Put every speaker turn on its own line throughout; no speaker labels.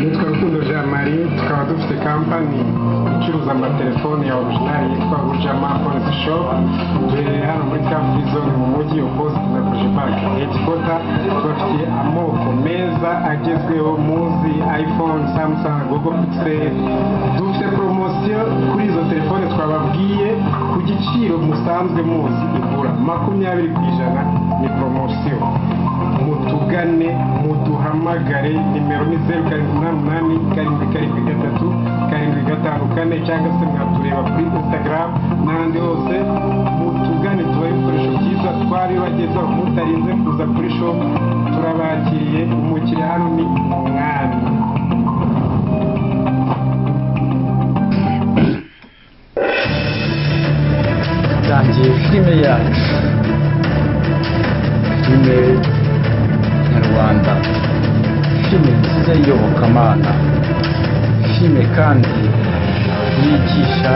Nitwa Rukundo Jean Marie, tukaba dufite kampani icuruza amatelefoni ya original yitwa Rujama Phones Shop. Duherereye hano muri Car Free Zone mu mujyi opposite na Cogebanque headquarter. Tubafitiye amoko meza agezweho muzi iPhone, Samsung, Google Pixel. Dufite promosiyo kuri izo telefone twababwiye ku giciro musanzwe muzi igura 20% ni promosiyo. Mutugane, muduhamagare, nimero ni 0788 773 754 cyangwa se mwatureba kuri Instagram n'ahandi hose. Mutugane tubahe ibikoresho byiza twabibagezaho mutarinze kuza kuri shop. Turabakiriye, umukiriya hano ni umwami.
Tangiye filime yacu, filime nyarwanda, filime nziza y'iyobokamana, filime kandi yigisha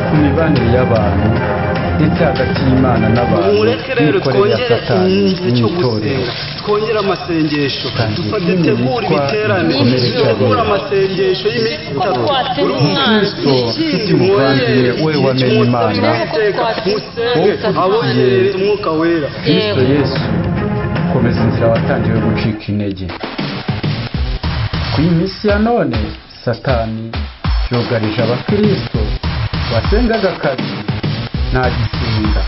ku mibanire y'abantu ndetse hagati y'Imana n'abantu.
Mureke rero twongere igihe cyo gusenga, twongere amasengesho, dutegure ibiterane, dutegure amasengesho y'iminsi itatu.
Kristo nshuti muvandimwe, we wamenye Imana,
musenge abongerereza umwuka wera.
Kristo Yesu, komeza inzira watangiwe gucika intege. Ku iyi minsi ya none Satani yugarije abakristo. Wasengaga kabiri ntagisenga,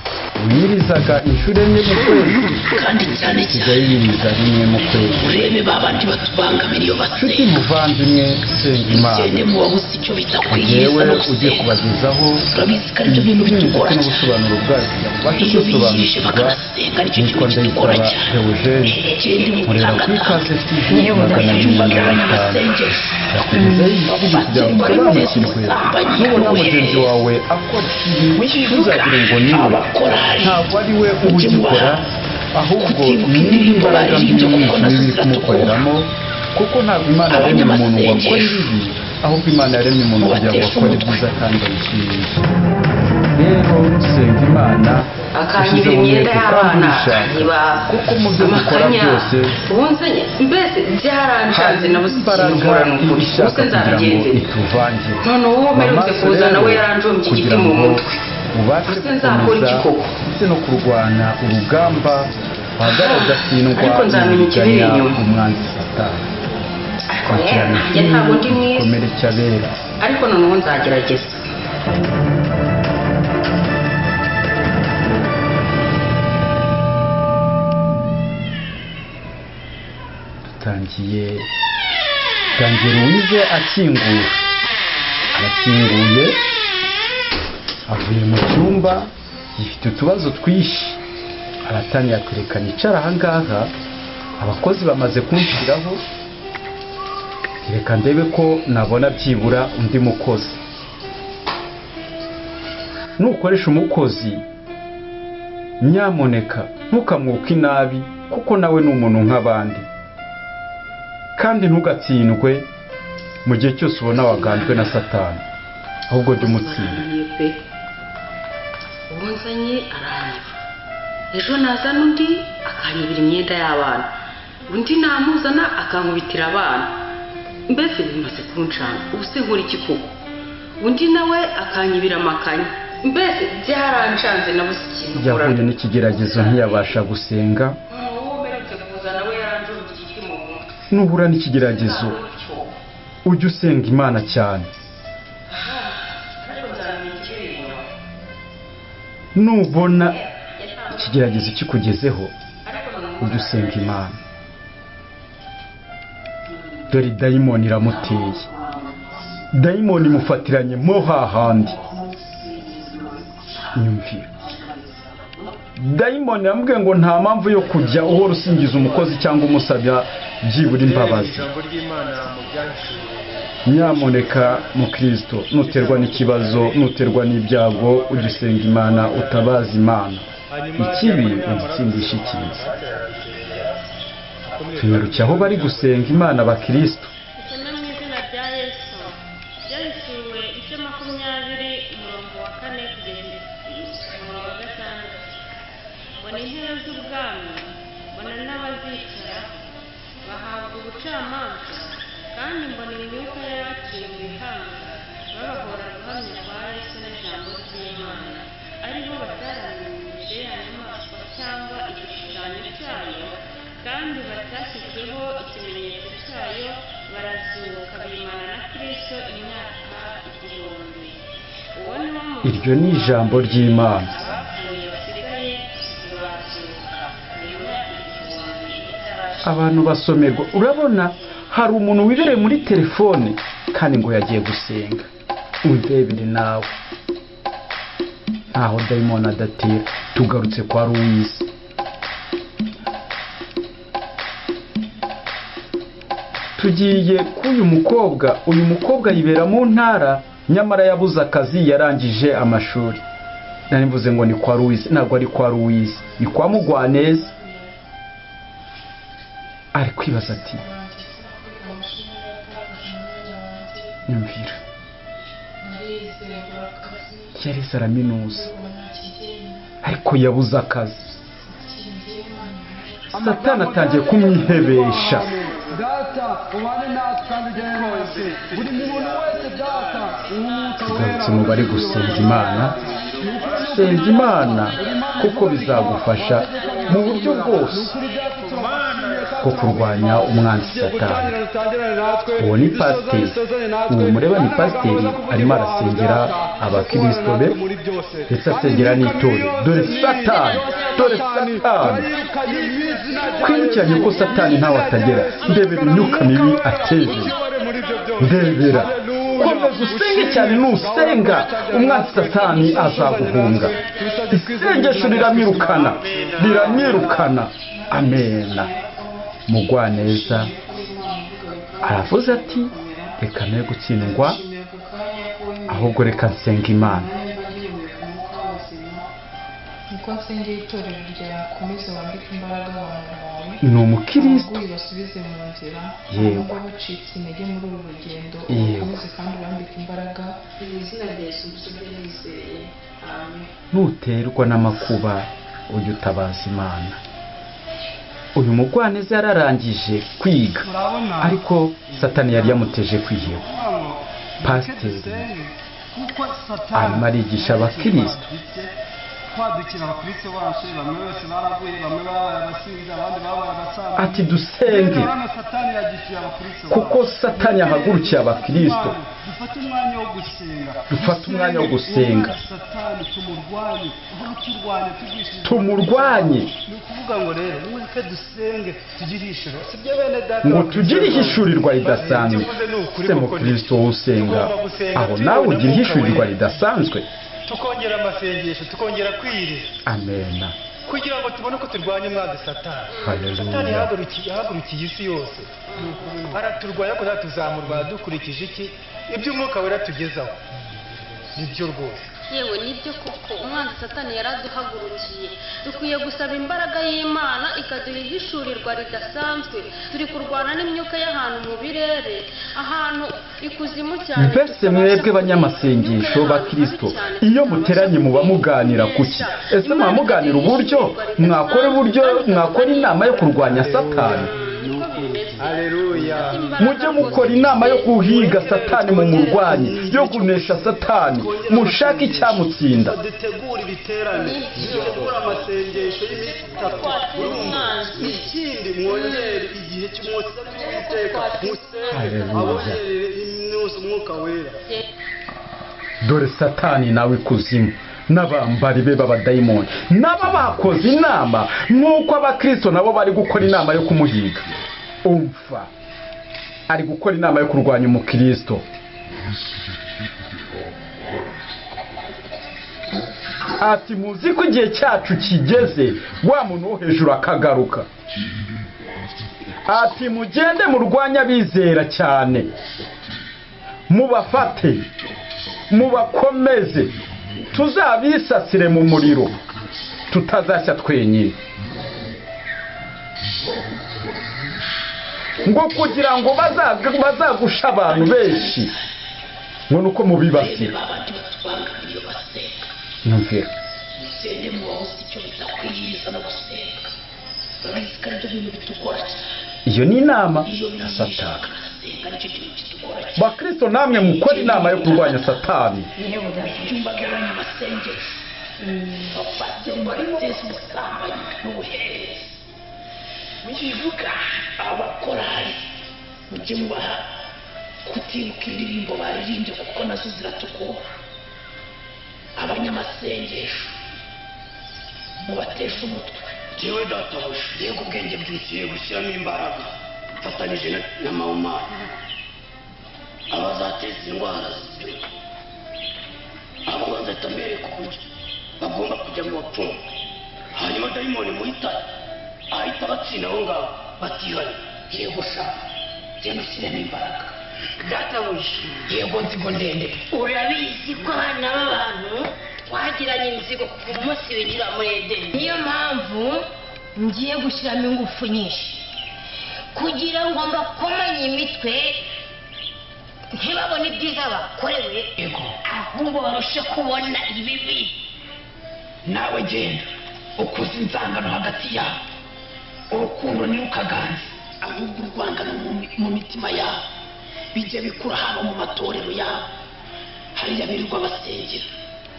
wiyirizaga inshuro enye mu kwezi,
kandi cyane
asigaye yiyiriza rimwe mu kwezi.
Urebe babandi batubangamira iyo
Nshuti
basenga,
muvandimwe, senga Imana.
ugende mubabuze icyo bita kwiyiriza
Yewe
no
ugiye
gusenga.
kubagezaho
Turabizi ko aribyo bintu
iyi filime
bitugora
ndetse
cyane.
n'ubusobanuro bwayo kugira ngo ubashe
Iyo biyirije
kwisobanukirwa.
bakanasenga nicyo
Nitwa
kintu kitugora
Ndayisaba
cyane.
Theogene,
Gende
nkorera kuri
mutangatanga
Ikaze TV 250.
amasengesho
Ndakugezaho iyi filime kugira ngo usobanukirwe. Nubona mugenzi wawe akora ikibi, ntuzagire ngo ni we.
Abakorari
Ntabwo ari we uba ugikora, ahubwo
kutibuka
ni
indirimbo
imbaraga mbi
baririmbye kuko
y'umwijima
nazo
iri
ziratugora.
kumukoreramo, kuko ntabwo Imana yaremye umuntu ngo akore ibibi, ahubwo Imana yaremye umuntu kugira ngo
Mubateshe
akore
umutwe.
ibyiza kandi abishimishe. Rero senga Imana
Akanyibira
ushyizeho
imyenda
umwete kandi
y'abana,
ubishaka,
akanyiba
kuko mu byo dukora
amakanya,
byose
ubunze mbese byaranshanze,
hari
nabuze ikintu
imbaraga
nkora ni
iba
ukuri.
ishaka
Ubuse
kugira ngo
nzabigenze nte?
ituvangire.
None uwo mperutse
Mama
kuza nawe
rero,
yaranjombye igiti
kugira
mu
ngo
mutwe.
ubashe
Ubuse nzakora
gukomeza
iki koko?
ndetse no kurwana urugamba, uhagarare udatsindwa
Ariko nzamenya ikibiri
n'uburiganya
inyuma.
umwanzi Satani.
Ariko
Kurikirana
njye ntabwo ndi
filime
mwiza,
igikomere cy'abera.
ariko noneho nzagerageza.
Dutangiye Louise akingura, arakinguye, avuye mu cyumba gifite utubazo twinshi. Aratangira atereka nicara ahangaha, abakozi bamaze kunshyiraho, reka ndebe ko nabona byibura undi mukozi. Nukoresha umukozi, nyamuneka ntukamwuke inabi.
kuko nawe ni umuntu nk'abandi. Kandi ntugatsindwe mu gihe cyose ubona waganjwe na Satani, ahubwo jya umutsinda.
Uwo nzanye aranyiba, ejo nazana undi akanyibira imyenda y'abana, undi namuzana akankubitira abana, mbese bimaze kuncanga. Ubu se nkora iki koko? Undi nawe akanyibira amakanya, mbese byarancanze nabuze ikintu nkora.
Yahuye n'ikigeragezo ntiyabasha gusenga. Nuhura n'ikigeragezo ujye usenga Imana cyane. Nubona ikigeragezo kikugezeho ujye usenga Imana. Dore dayimoni iramuteye, dayimoni imufatiranye mo hahandi. Nyumvira, dayimoni yamubwiye ngo nta mpamvu yo kujya uhora usingiza umukozi cyangwa umusabya byibura imbabazi. Nyamuneka mukristo, nuterwa n'ikibazo, nuterwa n'ibyago, ujye usenga Imana, utabaza Imana. Ikibi ugitsindisha icyiza. Tunyarukiye aho bari gusenga Imana abakristo. Iryo ni ijambo ry'Imana. Abantu basomerwa. Urabona hari umuntu wibereye muri telefone kandi ngo yagiye gusenga. Undebere nawe, ntaho dayimoni adatera. Tugarutse kwa Louise. Tugiye k'uyu mukobwa. Uyu mukobwa yibera mu ntara, nyamara yabuze akazi, yarangije amashuri. Nari mvuze ngo ni kwa Louise, ntabwo ari kwa Louise, ni kwa Mugwaneza. Ari kwibaza ati nyumvira, yarize araminuza ariko yabuze akazi. Satani atangiye kumwihebesha. Tugarutse mu bari gusenga Imana. Senga Imana kuko bizagufasha mu buryo bwose bwo kurwanya umwanzi Satani. Uwo ni pasiteri, uwo mureba ni pasiteri, arimo arasengera abakristo be ndetse asengera n'itorero. Dore Satani, dore Satani. Kwibukiranye ko Satani ntawe atagera. Ndebera imyuka mibi ateje, ndebera. Komeza usenge cyane, nusenga umwanzi Satani azaguhunga. Isengesho riramwirukana, riramwirukana. Amena. Mugwaneza aravuze ati reka ne gutsindwa, ahubwo reka nsenga Imana. Ni umukristo, yego, yego. Nuterwa n'amakuba ujye utabaza Imana. Uyu mugwaneza yararangije kwiga, ariko Satani yari yamuteje kwiheba. Pasiteri arimo arigisha abakristo. Ati dusenge kuko Satani yahagurukiye abakristo. Dufate umwanya wo gusenga, tumurwanye, ngo tugire ihishurirwa ridasanzwe. Se mukristo usenga, aho nawe ugira ihishurirwa ridasanzwe.
Tukongera amasengesho, tukongera kwiriza.
Amena.
Kugira ngo tubone ko turwanya umwanzi Satani. Satani yahagurukiye isi yose, araturwanya ko tuzamurwanya dukurikije iki? Ibyo umwuka wera tugezaho nibyo rwose.
Yewe nibyo koko umwanzi Satani yaraduhagurukiye. Dukwiye gusaba imbaraga y'Imana ikaduha ihishurirwa ridasanzwe. Turi kurwana n'imyuka y'ahantu mu birere, ahantu ikuzimu cyane.
Mbese mwebwe banyamasengesho ba Kristo, iyo muteranye muba muganira kuki? Ese muba muganira uburyo mwakora uburyo mwakora inama yo kurwanya Satani?
Haleluya.
Mujye mukora inama yo guhiga Satani mu murwanyi, yo kunesha Satani, mushake icyamutsinda.
Dutegura ibiterane, dutegura amasengesho y'iminsi itatu. Ikindi mwongere igihe cy'umunsi w'Uwiteka, musenge abongerere imyuka umwuka wera.
Dore Satani nawe ikuzimu n'abambari be b'abadayimoni nabo bakoze inama nk'uko abakristo nabo bari gukora inama yo kumuhiga. Umva, ari gukora inama yo kurwanya umukristo. Ati muzi ko igihe cyacu kigeze, wa muntu wo hejuru akagaruka. Ati mugende murwanya abizera cyane, mubafate, mubakomeze, tuzabisasire mu muriro, tutazashya twenyine. Ngo kugira ngo bazagusha abantu benshi, ngo nuko mubibasira. Numvira iyo ni inama ya Satani. Bakristo namwe mukora inama yo kurwanya Satani.
Bivuga abakorari mujye mubaha kutibuka indirimbo baririmbye kuko nazo ziratukura. Abanyamasengesho mubatesha umutwe.
Jewe databuja, yego ubwenge bwuzuye gushyiramo imbaraga mfatanije na mawumana abazateza indwara z'ibyorezo, abo bazahita mbereka uburyo bagomba kujya mu bapfumu, hanyuma dayimoni muhitane ahita abatsinda aho ngaho batihanye.
Yego sha, genda ushyiremo imbaraga.
Databuja,
yego nzigo ndende.
Urabizi ko abana b'abantu twagiranye inzigo kuva umunsi winjira muri Edeni. Niyo mpamvu ngiye gushyiramo ingufu nyinshi kugira ngo mbakomanye imitwe, ntibabone ibyiza bakorewe, ahubwo barushe kubona ibibi.
Nawe genda ukuze inzangano hagati yabo, urukundo ntirukaganze, ahubwo urwangano mu mitima yabo bijye bikura haba mu matorero yabo, hariya birirwa basengera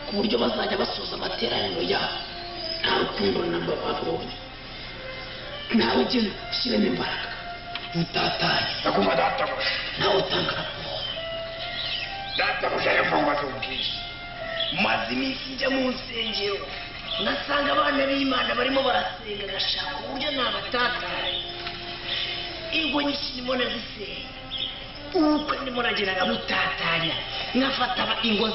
ku buryo bazajya basoza amateraniro yabo nta rukundo namba babonye. Nawe genda ushyiremo imbaraga, utatanye.
Ndakumva databuja.
Nawe utanga raporo.
Databuja, yavangwa z'ubwiye.
Maze iminsi njya mu nsengero ngasanga abana b'Imana barimo barasenga, ngashaka uburyo nabatatanye. Ingo nyinshi ndimo nazisenga, ubukwe ndimo nagenda nkabutatanya, nkafata ingo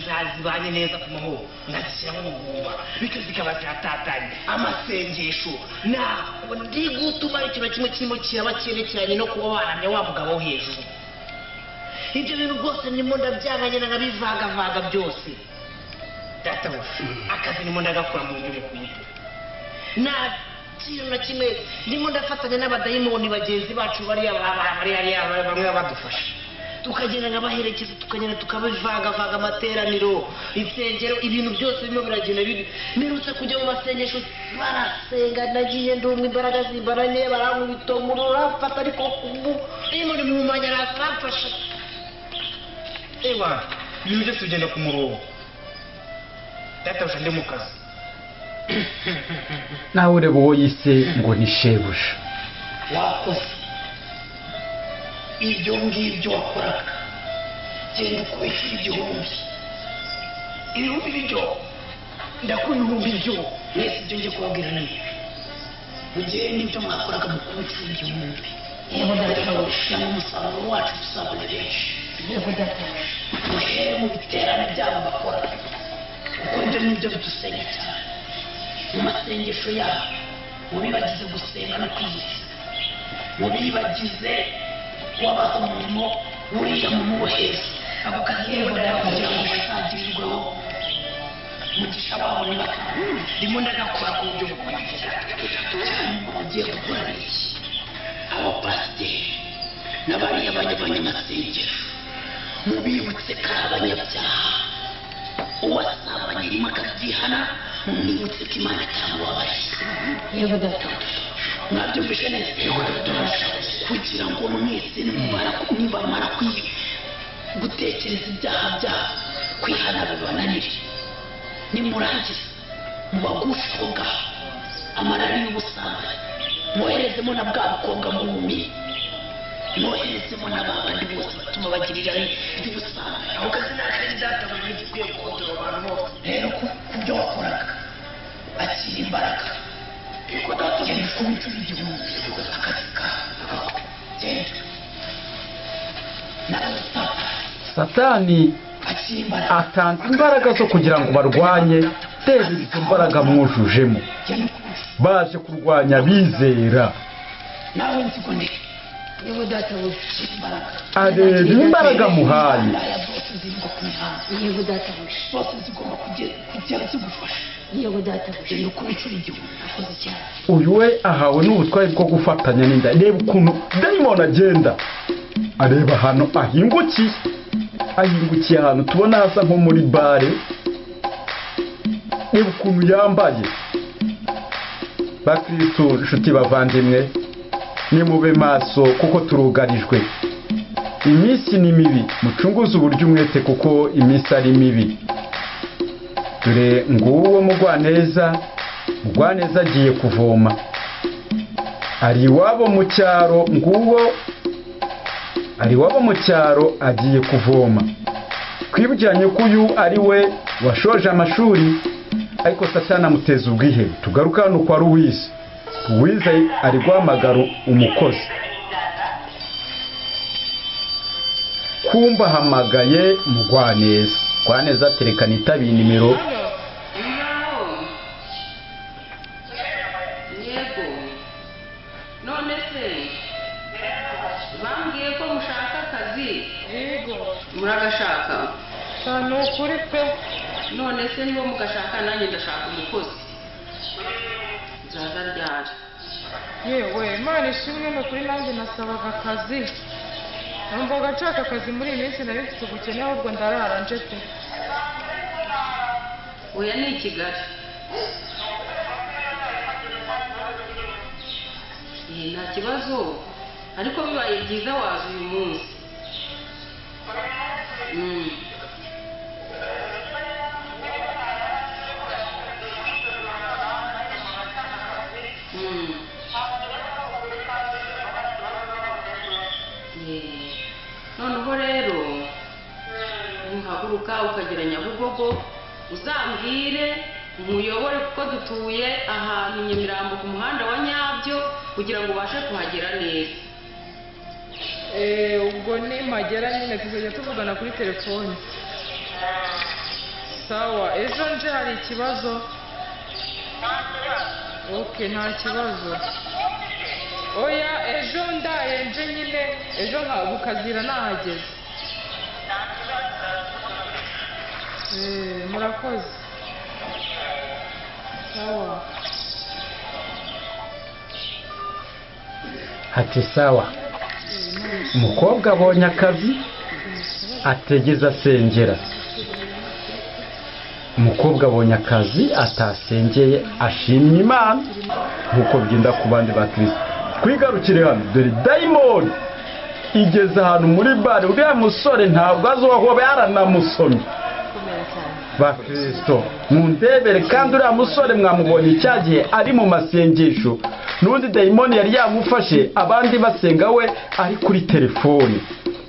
zazibanye neza ku mahoro nkazishyiramo umugumba, bityo zikaba ziratatanye. Amasengesho ntabwo ndi gutuma ari ikintu na kimwe kirimo kiraba cyerekeranye no kuba waramya wa mugabo wo hejuru. Ibyo bintu rwose ndimo ndabyanganye nkabivangavanga byose. Databuja, akazi ndimo ndagakora mu buryo bukwiye, nta kintu na kimwe ndimo ndafatanya n'abadayimoni bagenzi bacu bariya bamwe badufasha, tukagenda nkabaherekeza, tukagenda tukabivangavanga amateraniro, insengero, ibintu byose birimo biragenda bibi. Mperutse kujya mu masengesho barasenga, nagiye ndumva imbaraga zimbaranye, barankubita umuriro uramfata, ariko dayimoni muhumanya aramfasha.
Ewa, ibintu byose bigenda ku murongo. Databuja, ndi mu kazi.
Nawe ureba uwo yise ngo ni shebuja.
Wakoze ibyo ngibyo wakoraga, genda ukubishyura igihumbi, ibihumbi bibyo, ndakora ibihumbi byo mwese. Ibyo ngiye kubabwira ni ibi: mugende ibyo mwakoraga mukubishyura igihumbi.
Yego databuja.
Kugira ngo umusaruro wacu tuzabone benshi.
Yego databuja.
Muhere mu biterane byabo bakora, kuko ibyo nibyo bidusenya cyane. Mu masengesho yabo mubibagize gusenga no kwiyiriza, mubibagize wabaha umurimo uriya muntu wo hejuru. Ako kazi rero kugira ngo bazagirirweho Mugisha wabo niba ndimo ndagakora ku buryo bukurikira. Ugiye gukora iki? Abapasiteri n'abariya banyamasengero mubibutse ko ari abanyabyaha, uwasambanye rimwe akabyihana, mumwibutse ko Imana itamubabariye.
Yego data.
Mwabyumvise neza? Kugira ngo mwese nibamara gutekereza ibyaha byabo, kwihana bibananire, nimurangiza mubagushe aho ngaho amarari y'ubusambanyi, mwoherezemo na bwa bukobwa bw'ubumenyi, mwoherezemo na ba bandi bose batuma bagira irari ry'ubusambanyi.
Ako kazi ni akari data, buri gikwiye guhindura abantu bose.
Rero ku byo wakoraga akira imbaraga.
Yego data.
Genda ukuba inshuro 1000 akazi kawe. Genda nawe
Satani atanze imbaraga zo kugira ngo barwanye teza izo mbaraga mwujujemo, baje kurwanya abizera.
Nawe nzigo ndeke.
Yego data.
Areba imbaraga muhaye.
Zose zirimo ku mihanda.
Yego data.
Zose zigomba kujya zigufasha.
Yego data.
Genda ukuba inshuro 1000.
Akoze cyane.
Uyu we ahawe n'ubutware bwo gufatanya n'inda. Reba ukuntu dayimoni agenda areba ahantu ahingukiye, ahingukiye ahantu tubona hasa nko muri bare. Reba ukuntu yambaye. Bakristo nshuti bavandimwe, nimube maso kuko turugarijwe. Iminsi ni mibi, mucunguze uburyo umwete kuko iminsi ari mibi. Dore nguwo Mugwaneza, Mugwaneza agiye kuvoma, ari iwabo mu cyaro. Nguwo ari iwabo mu cyaro agiye kuvoma. Twibukiranye ko uyu ari we washoje amashuri, ariko Satani amuteza ubwihebe. Tugaruka hano kwa Louise. Louise ari guhamagara umukozi, kumba ahamagaye Mugwaneza. Mugwaneza aterekana itabiye nimero.
Yego. None se bambwiye ko mushaka akazi.
Yego.
Muragashaka?
Ni ukuri pe.
None se niba mugashaka nanjye ndashaka umukozi. Nzaza ryari?
Yewe Imana ishimwe, ni ukuri nanjye nasabaga akazi. Numvaga nshaka akazi muri iyi minsi, nari mfite ubukene ahubwo ndarara nje pe.
Oya ni i Kigali. Nta kibazo, ariko bibaye byiza waza uyu munsi. Noneho rero ntuhaguruka ukagera Nyabugogo, uzambwire nkuyobore kuko dutuye ahantu Nyamirambo ku muhanda wa Nyabyo, kugira ngo ubashe kuhagera neza.
Ubwo nimagera nyine tuzajya tuvugana kuri telefone. Sawa, ejo nje hari ikibazo? Okay, nta kibazo. Oya, ejo ndaye nje nyine, ejo bukazira nahageze. Murakoze. Sawa.
Ati sawa. Umukobwa abonye akazi ategeza asengera. Umukobwa abonye akazi atasengeye ashimye Imana, nkuko bigenda ku bandi ba Kristo. Twigarukire hano, dore dayimoni igeze ahantu muri bare, uriya musore ntabwo azi uwo yaranamusomye. Bakristo mundebere, kandi uriya musore mwamubonye icyagihe ari mu masengesho, n'undi dayimoni yari yamufashe, abandi basenga we ari kuri telefone.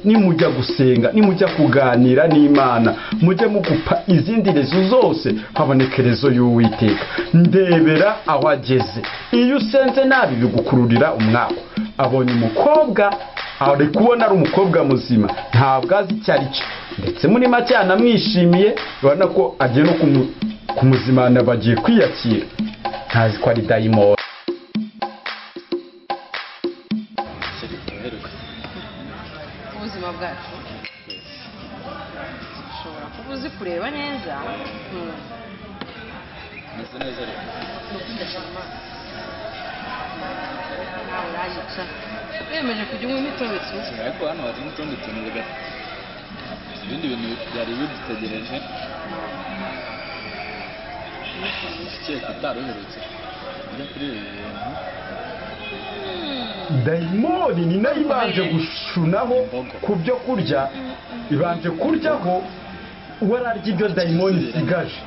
Nimujya gusenga, nimujya kuganira n'Imana, mujye mugupa izindi rezo zose, haboneke rezo y'Uwiteka. Ndebera aho ageze. Iyo usenze nabi bigukururira umwako. Abonye umukobwa, ari kubona ari umukobwa muzima, ntabwo azi icyo ari cyo, ndetse muri make yanamwishimiye, urabona ko agiye no kumuzimana, bagiye kwiyakira, ntazi ko ari dayimoni.
Ubuzima bwacu ushobora kuba uzi kureba neza,
Meze neza rero.
Ndashima. Nawe urayica. Wemeje kujya unywa imitobe tu.
Ariko hano hari n'utundi tuntu rega. Ibindi bintu byari bidutegereje. Ukeka utari uherutse ujya kuri ibi bintu.
Dayimoni ni nayo ibanje gushunaho ku byo kurya, ibanje kuryaho wararya ibyo dayimoni isigaje.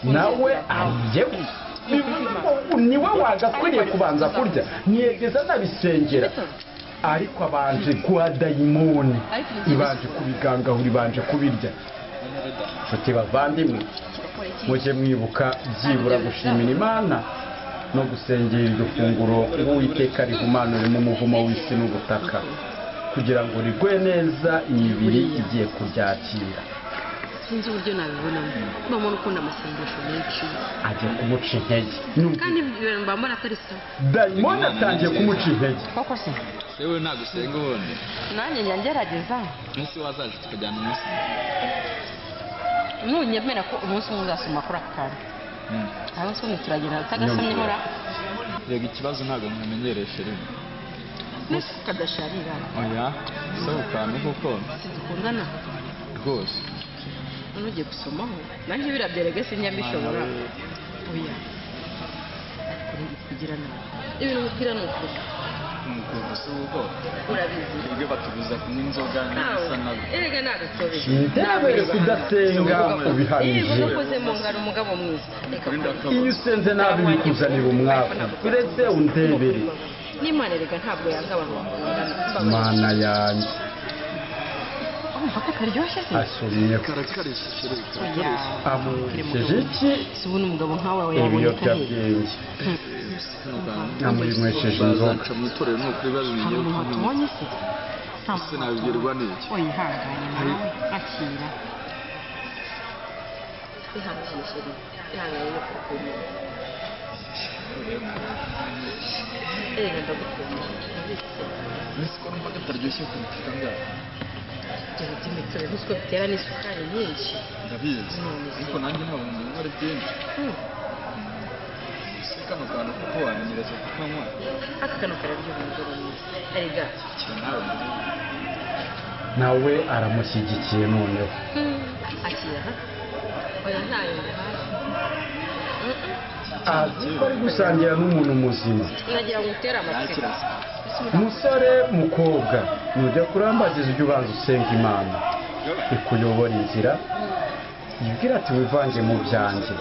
Nawe ariye, bivuze ko niwe wagakwiriye kubanza kurya, ntiyegeza anabisengera, ariko abanje guha dayimoni, ibanje kubigangahura, ibanje kubirya. Nshuti bavandimwe, mujye mwibuka byibura gushimira Imana no gusengera iryo funguro Uwiteka rihumanuremo umuvumo w'isi n'ubutaka, kugira ngo rigwe neza imibiri igiye kuryakira.
Sinzi uburyo nabibonamo, mbona ukunda amasengesho menshi.
Agiye kumuca intege.
Kandi mba mbona atari sawa.
Dayimoni atangiye kumuca intege.
Koko se?
Sewe ntabwo usenga ubundi.
Nanjye njya ngerageza.
Umunsi wazaje tukajyana umunsi.
Nunyemera ko umunsi umwe uzasoma kuri aka kantu. Aho se turagenda utagasomye hora.
Yego ikibazo ntabwo nkamenyereshe rimwe.
Nese kadasharira.
Oya, se ukantu koko.
Sidukundana.
Rwose.
None ugiye gusomaho. Nanjye birabyerege sinjya mbishobora. Oya. Ariko kugira nabi. Ibintu mubwira ni ukuri. Urabizi.
Ibyo batubuza kunywa inzoga n'ibisa nabyo.
Erega ni agatobe.
Ndabere kudasenga ubihamije.
Yego nakoze mu ngaro umugabo mwiza.
Iyo usenze nabi bikuzanira umwaku. Uretse undebere.
N'Imana erega ntabwo yanga abantu bakundana.
Mana yanjye.
Umva ko karyoshye se?
Asomye. Amuhejeje iki?
Si ubu n'umugabo nkawe yaboneka he?
Ibiyobyabwenge. Amurinywesheje inzoga.
Mu itorero ni ukuri babimenye
ko tubonye se?
Ese nabibwirwa n'iki?
Wihangane nawe akira. Ihangane sheri, ihangane no kukunda. Erega ndagukunda.
Ese ko numva kataryoshye kuruta kangahe?
Ibyo by'imitobe nkuko bitera n'isukari nyinshi.
Ndabizi. Ariko nanjye ntabwo mbinywa ari byinshi. Ese kano kantu kuko wamenyereza kukanywa.
Aka kantu kararyoha umugabo mwiza. Erega.
Nawe aramushyigikiye noneho.
Akira. Oya ntayo nguhaye.
Azi ko ari gusangira n'umuntu muzima.
Nagira ngo utere amatsiko.
Musore mukobwa, nujya kurambagiza ujye ubanza usenga Imana ikuyobora inzira, ibwira ati wivange mu byanjye.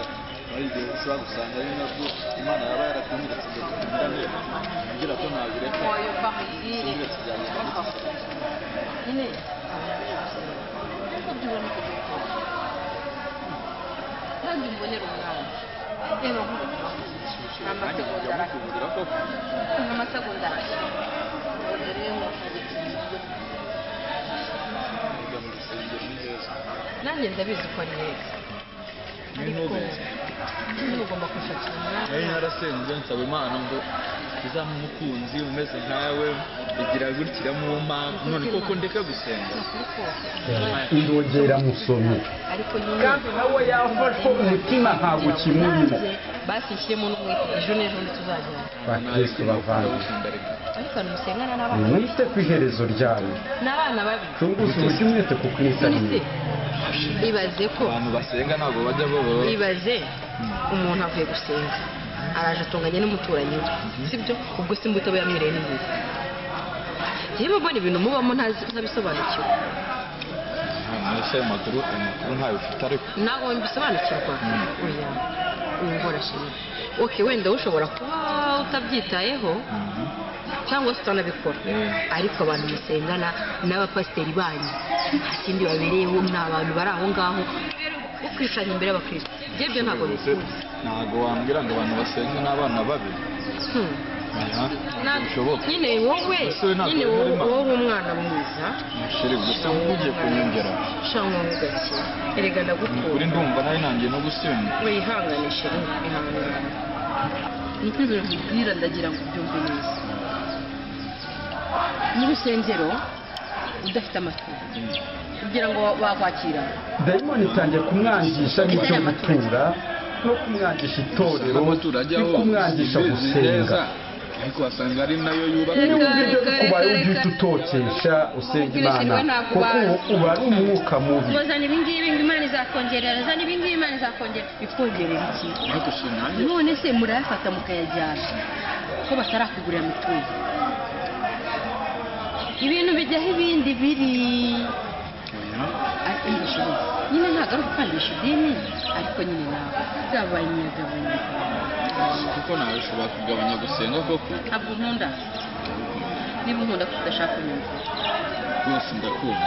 Nanjye ndabizi ko ari heza. Ariko nyine ugomba kwishakira umwanya.
Nari narasenze nsaba Imana ngo izampe umukunzi umeze nkawe, igira gutya iramumpa, none koko ndeka gusenga.
Irongera musomye. Kandi nawe yafashwe umutima ntabwo kimurimo.
Basi nshyiremo n'umwete ejo n'ejo bundi tuzajyana.
Bakristo bavandimwe,
Ariko abantu musengana n'abana babi.
nimwite ku iherezo ryanyu.
N'abana babi.
Cunguza uburyo umwete kuko isi ari mibi.
Ibaze ko
abantu basenga ntabwo bajya baba.
Ibaze umuntu avuye gusenga araje atunganye n'umuturanyi we, sibyo? Ubwo se imbuto aba yamwiriye ni nziza. Yewe mbona ibintu mubamo ntabisobanukiwe.
Ese ayo makuru ntayo ufite ariko.
Ntabwo mbisobanukirwa. Oya, wihora shimwe. Okay, wenda ushobora kuba utabyitayeho cyangwa se utanabikora, ariko abantu musengana n'abapasiteri banyu nta kindi babereyeho, ni abantu bari aho ngaho ukwishanya imbere y'abakristo. Ibyo ntabwo bikunda.
Ntabwo wambwira ngo abantu basenga n'abana babi. Bishoboka.
Nyine wowe, nyine wowe uri umwana mwiza.
Sheri, gusa ugiye kunyongera.
Sha gake. Erega ndagukunda.
Kuri ndumva nawe nangiye no gusenga.
Wihangane sheri, ihangane. Niko ibintu nkubwira ndagira ngo ubyumve neza. Mu rusengero Udafite amaturo kugira ngo bakwakira.
Dayimoni itangiye kumwangisha n'icyo gutura no kumwangisha itorero no kumwangisha gusenga.
Ariko wasanga ari nayo yubaka.
Niba ibyo bikubaye ujye uhita utokesha usenga Imana, kuko uba ari umwuka mubi.
Ngo zana ibingibi ngo Imana izakongerera, zana ibingibi Imana izakongerera.
Ikongerera iki? None se murayafata mukayajyana ko batarakugurira mituweli? Ibintu bijyaho ibindi biri. Nyine ntabwo ari ugukandisha idini, ariko nyine nawe gabanya gabanya.
Kuko nawe ushobora kugabanya gusenga koko.
Ntabwo nkunda. Niba unkunda ko udashaka kunyumva.
Rwose ndakunda.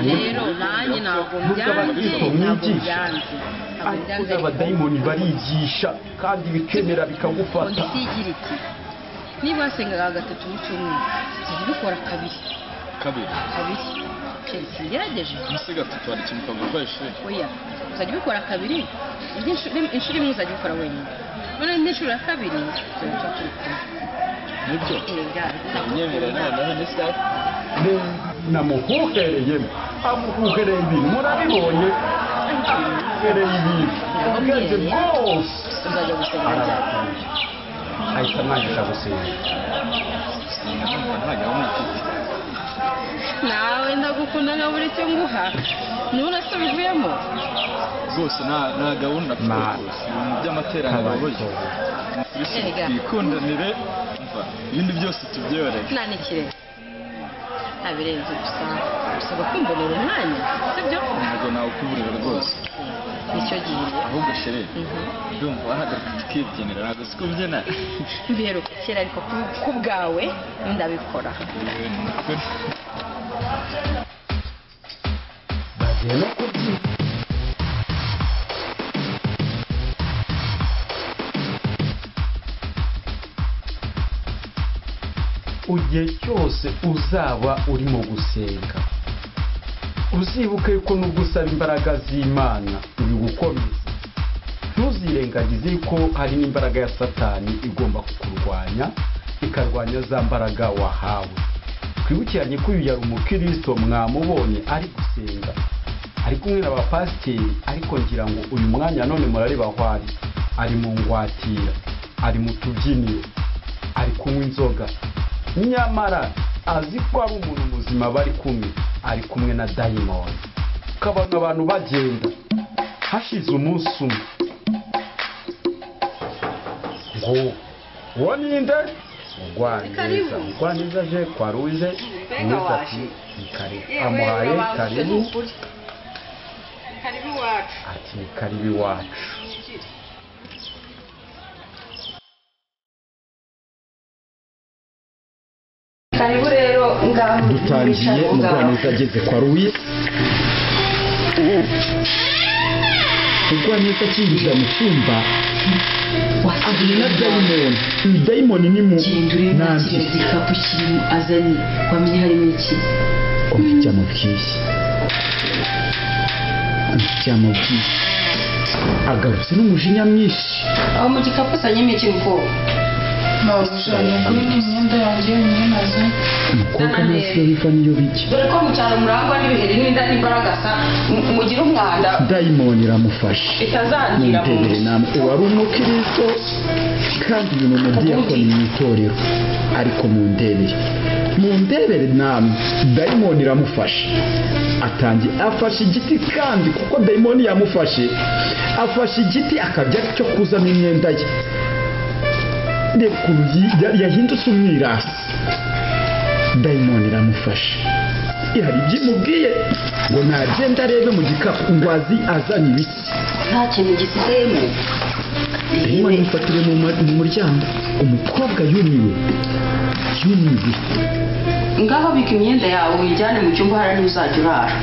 Rero nanjye ntabwo mbyanze, ntabwo mbyanze.
Ariko n'abadayimoni barigisha kandi bikemera bikagufata.
Igira iti niba wasengaga gatatu mu cyumweru, jya ubikora kabiri.
Kabiri.
Kabiri. Keretse ngerageje.
Ese gatatu hari ikintu kagufashe?
Oya, uzajya ubikora kabiri, inshuro imwe uzajya ubikora wenyine. None indi nshuro ya kabiri tuzajya turi kumwe.
Nibyo? Unyemera noneho ni sawa.
Namuhuhereyemo, amuhuhereye ibintu, murabibonye, amuhuhereye ibintu, ubwenge bwose.
Uzajya gusenga ryari?
Ahita amwangisha gusenga.
Nawe ndagukunda nka buri cyo nguha, none se bivuyemo?
Rwose nta gahunda mfite rwose, ibintu by'amateraniro burya. Twikundanire, ibindi byose tubyorere.
Nta n'ikirenze. Nta birenze gusa, usabwa kumbonera umwanya, sibyo?
Ntabwo nawukuburira rwose.
Nicyo gihe.
Ahubwo shere, ndumva wahagarika tukibyinira, ntabwo uzi kubyina.
Mbiheruka kera ariko ku bwawe ndabikora.
Bagiye no kubyina. Igihe cyose uzaba urimo gusenga, uzibuke yuko nubwo usaba imbaraga z'Imana ibigukomeza, ntuzirengagize yuko hari n'imbaraga ya Satani igomba kukurwanya, ikarwanya za mbaraga wahawe. Twibukiranye ko uyu yari umukristo, mwamubonye ari gusenga, ari kumwe n'abapasiteri, ariko ngira ngo uyu mwanya none murareba aho ari, ari mu ngwatira, ari mu tubyiniro, ari kunywa inzoga. Nyamara azi ko ari umuntu muzima bari kumwe, ari kumwe na dayimoni. Ukabona abantu bagenda, hashize umunsi umwe ngo uwo ninde? Mugwaneza, Mugwaneza aje kwa Louise, Louise ati ni karibu, amuhaye karibu, ati ni karibu iwacu.
Karibu rero ngaho.
Dutangiye Mugwaneza ageze kwa Louise. Mugwaneza akinjira mu cyumba ahuye na dayimoni. Uyu dayimoni ni mu
nandi igikapu kirimo azanye, wamenye harimo iki?
Umva icyo amubwiye, umva icyo amubwiye. Agarutse n'umujinya mwinshi.
Aho mu gikapu uzanyemo iki mukobwa?
Imyenda yanjye yonyine nazanye.
Umukobwa ntazi iyo biva n'iyo bijya.
Dore ko mu cyaro murangwa n'ibiheri n'inda n'imbaragasa, mugire umwanda.
Dayimoni iramufashe.
Itazangira mu
nzu. Namwe uwari umukristo kandi uyu ni umudiyakoni mu itorero, ariko mundebere, mundebere namwe. Dayimoni iramufashe, atangiye afashe igiti, kandi kuko dayimoni yamufashe, afashe igiti akajya cyo kuzamo imyenda ye. Reba ukuntu yahindutse umwirasi. Dayimoni iramufashe, hari ibyo imubwiye ngo nagenda arebe mu gikapu ngo azi azanye ibiki.
Nta kintu gisigayemo.
Dayimoni imufatire mu muryango. Umukobwa yumiwe, yumiwe.
Ngaho bika imyenda yawe uyijyane mu cyumba, hariya ntuzajya urara.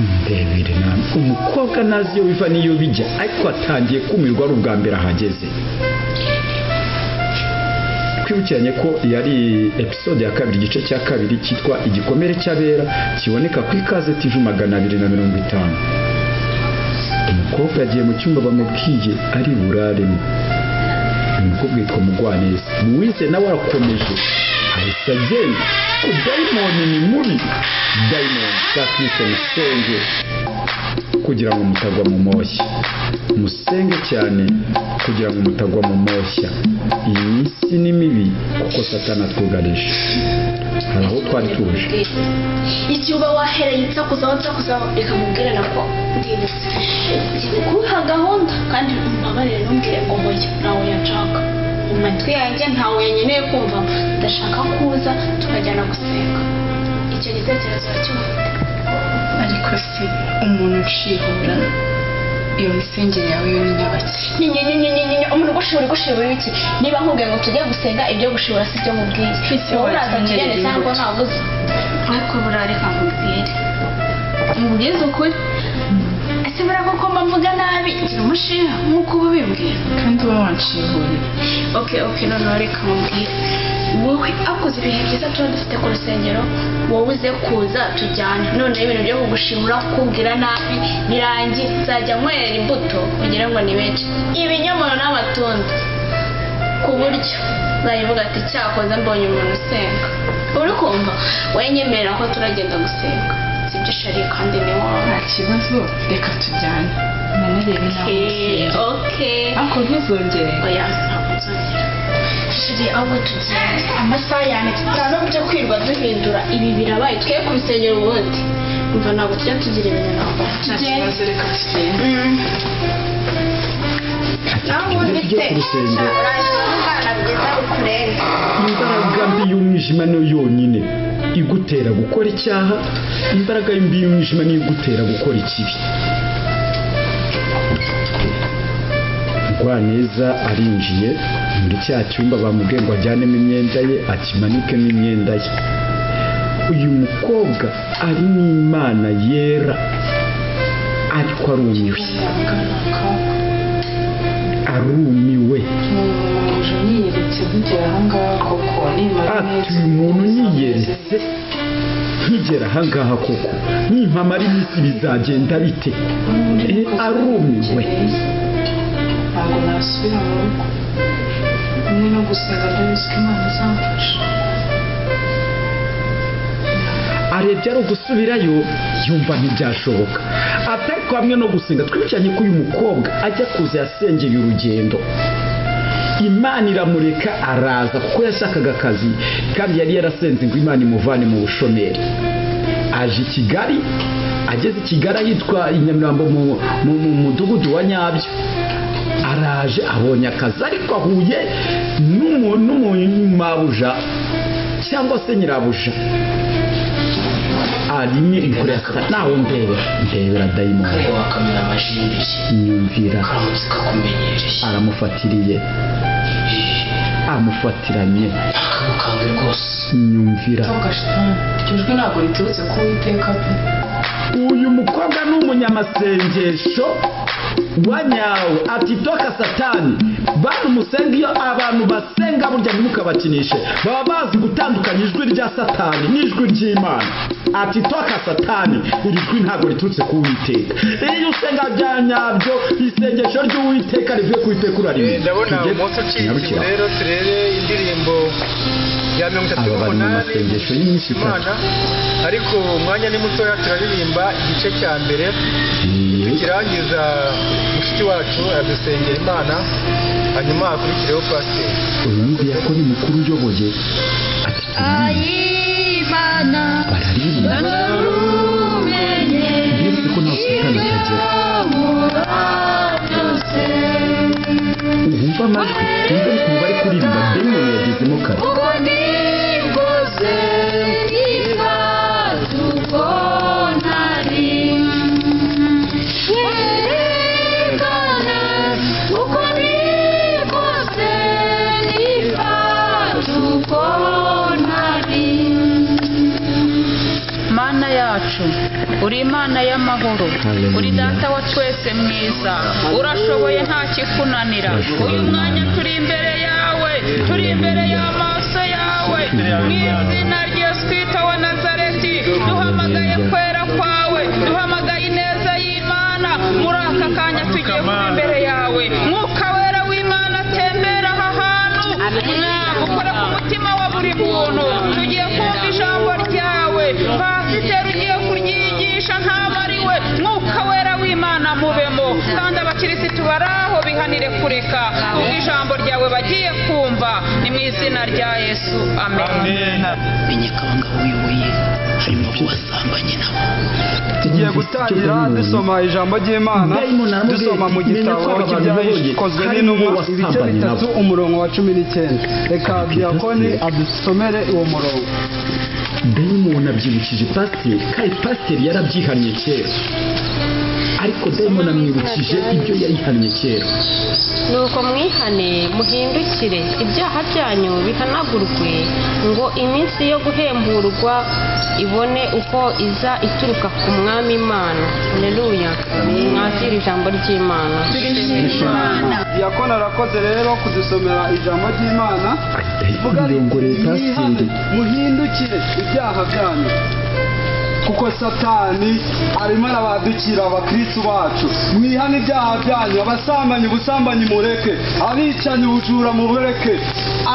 Ndebere namwe, umukobwa ntazi iyo biva n'iyo bijya, ariko atangiye kumirwa ari ubwa mbere ahageze. Twibukiranye ko yari episode ya kabiri, igice cya kabiri cyitwa Igikomere cy'Abera, kiboneka ku Ikaze TV 250. Umukobwa yagiye mu cyumba bamubwiye ari buraremo. Umukobwa yitwa Mugwaneza. Louise nawe arakomeje. Ahise agenda. Ko dayimoni ni mubi. Dayimoni bakristo musenge kugira ngo mutagwa mu moshya. Musenge cyane kugira ngo mutagwa mu moshya. Iyi minsi ni mibi kuko Satani atwugarije. Hari aho twari tuje.
Igihe uba wahereye nsakuzaho reka mubwire nako ndibutse. Kuha gahunda kandi mbabarire ntumbwire ngo hoya ntawe yanshaka. Mu matwi yanjye ntawe nkeneye kumva, ndashaka kuza tukajyana gusenga. Icyo gitekerezo uracyumva?
Ariko se umuntu ucihura iyo misengere yawe yo ni nyabaki?
Nyenyenyenyenyenye umuntu ugushibura iki? Niba nkubwiye ngo tujye gusenga, ibyo gushibura si byo mubwiye. Wowe uraza tugende cyangwa ntabuze? Ariko buriya reka nkubwire, mubwize ukuri. Ese buriya koko mba mvuga nabi ngira umushiha nk'uko uba ubimbwira?
Kandi uba wanshihuriye.
Okay, noneho reka nkubwire. Wowe akoze ibihe byiza tuba dufite ku rusengero, wowe uze kuza tujyane. Noneho ibintu byo kugushimura kukubwira nabi birangiye, nzajya nywera imbuto kugira ngo ni benshi, ibinyomoro n'amatunda, ku buryo nzayivuga ati cyakoze mbonye umuntu usenga. Uri kumva? Wowe nyemerera ko turagenda gusenga, sibyo shari? Kandi ni wowe.
Nta kibazo, reka tujyane nanarebe nawe gusenga.
Okay.
Ariko ntuzongere.
Oya, ntabwo nzongera. Shiri, ahubwo tugende amasaha yanjye tutaza kujya kwirwa duhindura ibi birabaye twe ku rusengero ubundi. Umva ntabwo tujya tugira ibintu ntabwo.
Nta kibazo, reka tugende.
Naho ubundi
Tujye
se
ku rusengero.
umwana bwiza bukurenga.
Imbaraga mbi y'umwijima niyo yonyine igutera gukora icyaha. Imbaraga mbi y'umwijima niyo igutera gukora ikibi. Rwaneza arinjiye muri cya cyumba bamubwiye ngo ajyanemo imyenda ye, akimanikemo imyenda ye. Uyu mukobwa ari n'Imana yera, ariko arumiwe. Arumiwe.
Umuntu yiyeretse nkigera ahangaha koko, nimara
Ati uyu muntu nyiyeretse nkigera ahangaha koko, nimpamara iminsi bizagenda bite? Arumiwe.
Ntabwo nasubira mu rugo. Hamwe no gusenga ndabizi ko Imana izamfasha.
Arebye ari ugusubirayo yumva ntibyashoboka. Atari hamwe no gusenga, twibukiranye ko uyu mukobwa ajya kuza yasengeye urugendo. Imana iramureka araza kuko yashakaga akazi kandi yari yarasenze ngo Imana imuvane mu bushomeri. Aje i Kigali, ageze i Kigali ahitwa i Nyamirambo mu mudugudu wa Nyabyo. Araje abonye akazi ariko ahuye n'umumabuja cyangwa se nyirabuja. Arimwe inkuru ya Satani. Nawe ndebera dayimoni. Nyumvira. Aramufatiriye. Amufatiranye. Nyumvira.
Iryo jwi ntabwo riturutse ku Uwiteka pe.
Uyu mukobwa ni umunyamasengesho wa nyawe. Ati toka Satani. Bantu musenga, iyo abantu basenga burya ntimukabakinishe, baba bazi gutandukanya ijwi rya Satani n'ijwi ry'Imana. Ati toka Satani, iri jwi ntabwo riturutse ku Uwiteka. Iyo usenga bya nyabyo, isengesho ry'Uwiteka rivuye ku Uwiteka urarima.
Ndabona umunsi ucitse rero, turebe indirimbo ya
Aba bari mu
38
masengesho y'iminsi itatu.
Imana, ariko umwanya ni mutoya, turaririmba igice cya mbere tukirangiza mushiki wacu adusengera Imana, hanyuma hakurikireho pasiteri.
Uyu mudiyakoni mukuru uyoboye ati turirimbe. Bararirimba. Mbese ko nta Satani atagera. Wumva amajwi, wumva ukuntu bari kuririmba, dayimoni yagezemo kare.
Mana yacu, uri Imana y'amahoro, uri Data wa twese mwiza, urashoboye nta kikunanira. Uyu mwanya turi imbere yawe, turi imbere y'amaso yawe, mu izina rya Yesu Kristo wa Nazareti, duhamagaye kwera kwawe, duhamagaye ineza y'Imana. Muri aka kanya tugiye kuba imbere yawe. Mwuka wera w'Imana atembera aha hantu, mwami ukora ku mutima wa buri muntu, kureka kubwo ijambo ryawe bagiye kumva. Ni mu izina rya Yesu, amen.
Menye ko abangabo uyoboye harimo abo wasambanye nabo.
Tugiye gutangira dusoma ijambo ry'Imana, dusoma mu gitabo cy'Ibyakozwe n'Intumwa ibice 3 umurongo wa 19. Reka Diakoni adusomere uwo murongo.
Dayimoni abyibukije pasiteri, kandi pasiteri yarabyihannye kera, ariko dayimoni amwibukije ibyo yayihannye kera.
Nuko mwihane muhindukire, ibyaha byanyu bihanagurwe, ngo iminsi yo guhemburwa ibone uko iza ituruka ku Mwami Imana. Haleluya. Mwakire ijambo ry'Imana.
Diakoni arakoze rero kudusomera ijambo ry'Imana.
Pasiteri,
muhindukire ibyaha byanyu, kuko Satani arimo arabadukira abakristu bacu. Mwihane ibyaha byanyu, abasambanyi ubusambanyi mureke, abicanyi ubujura mureke,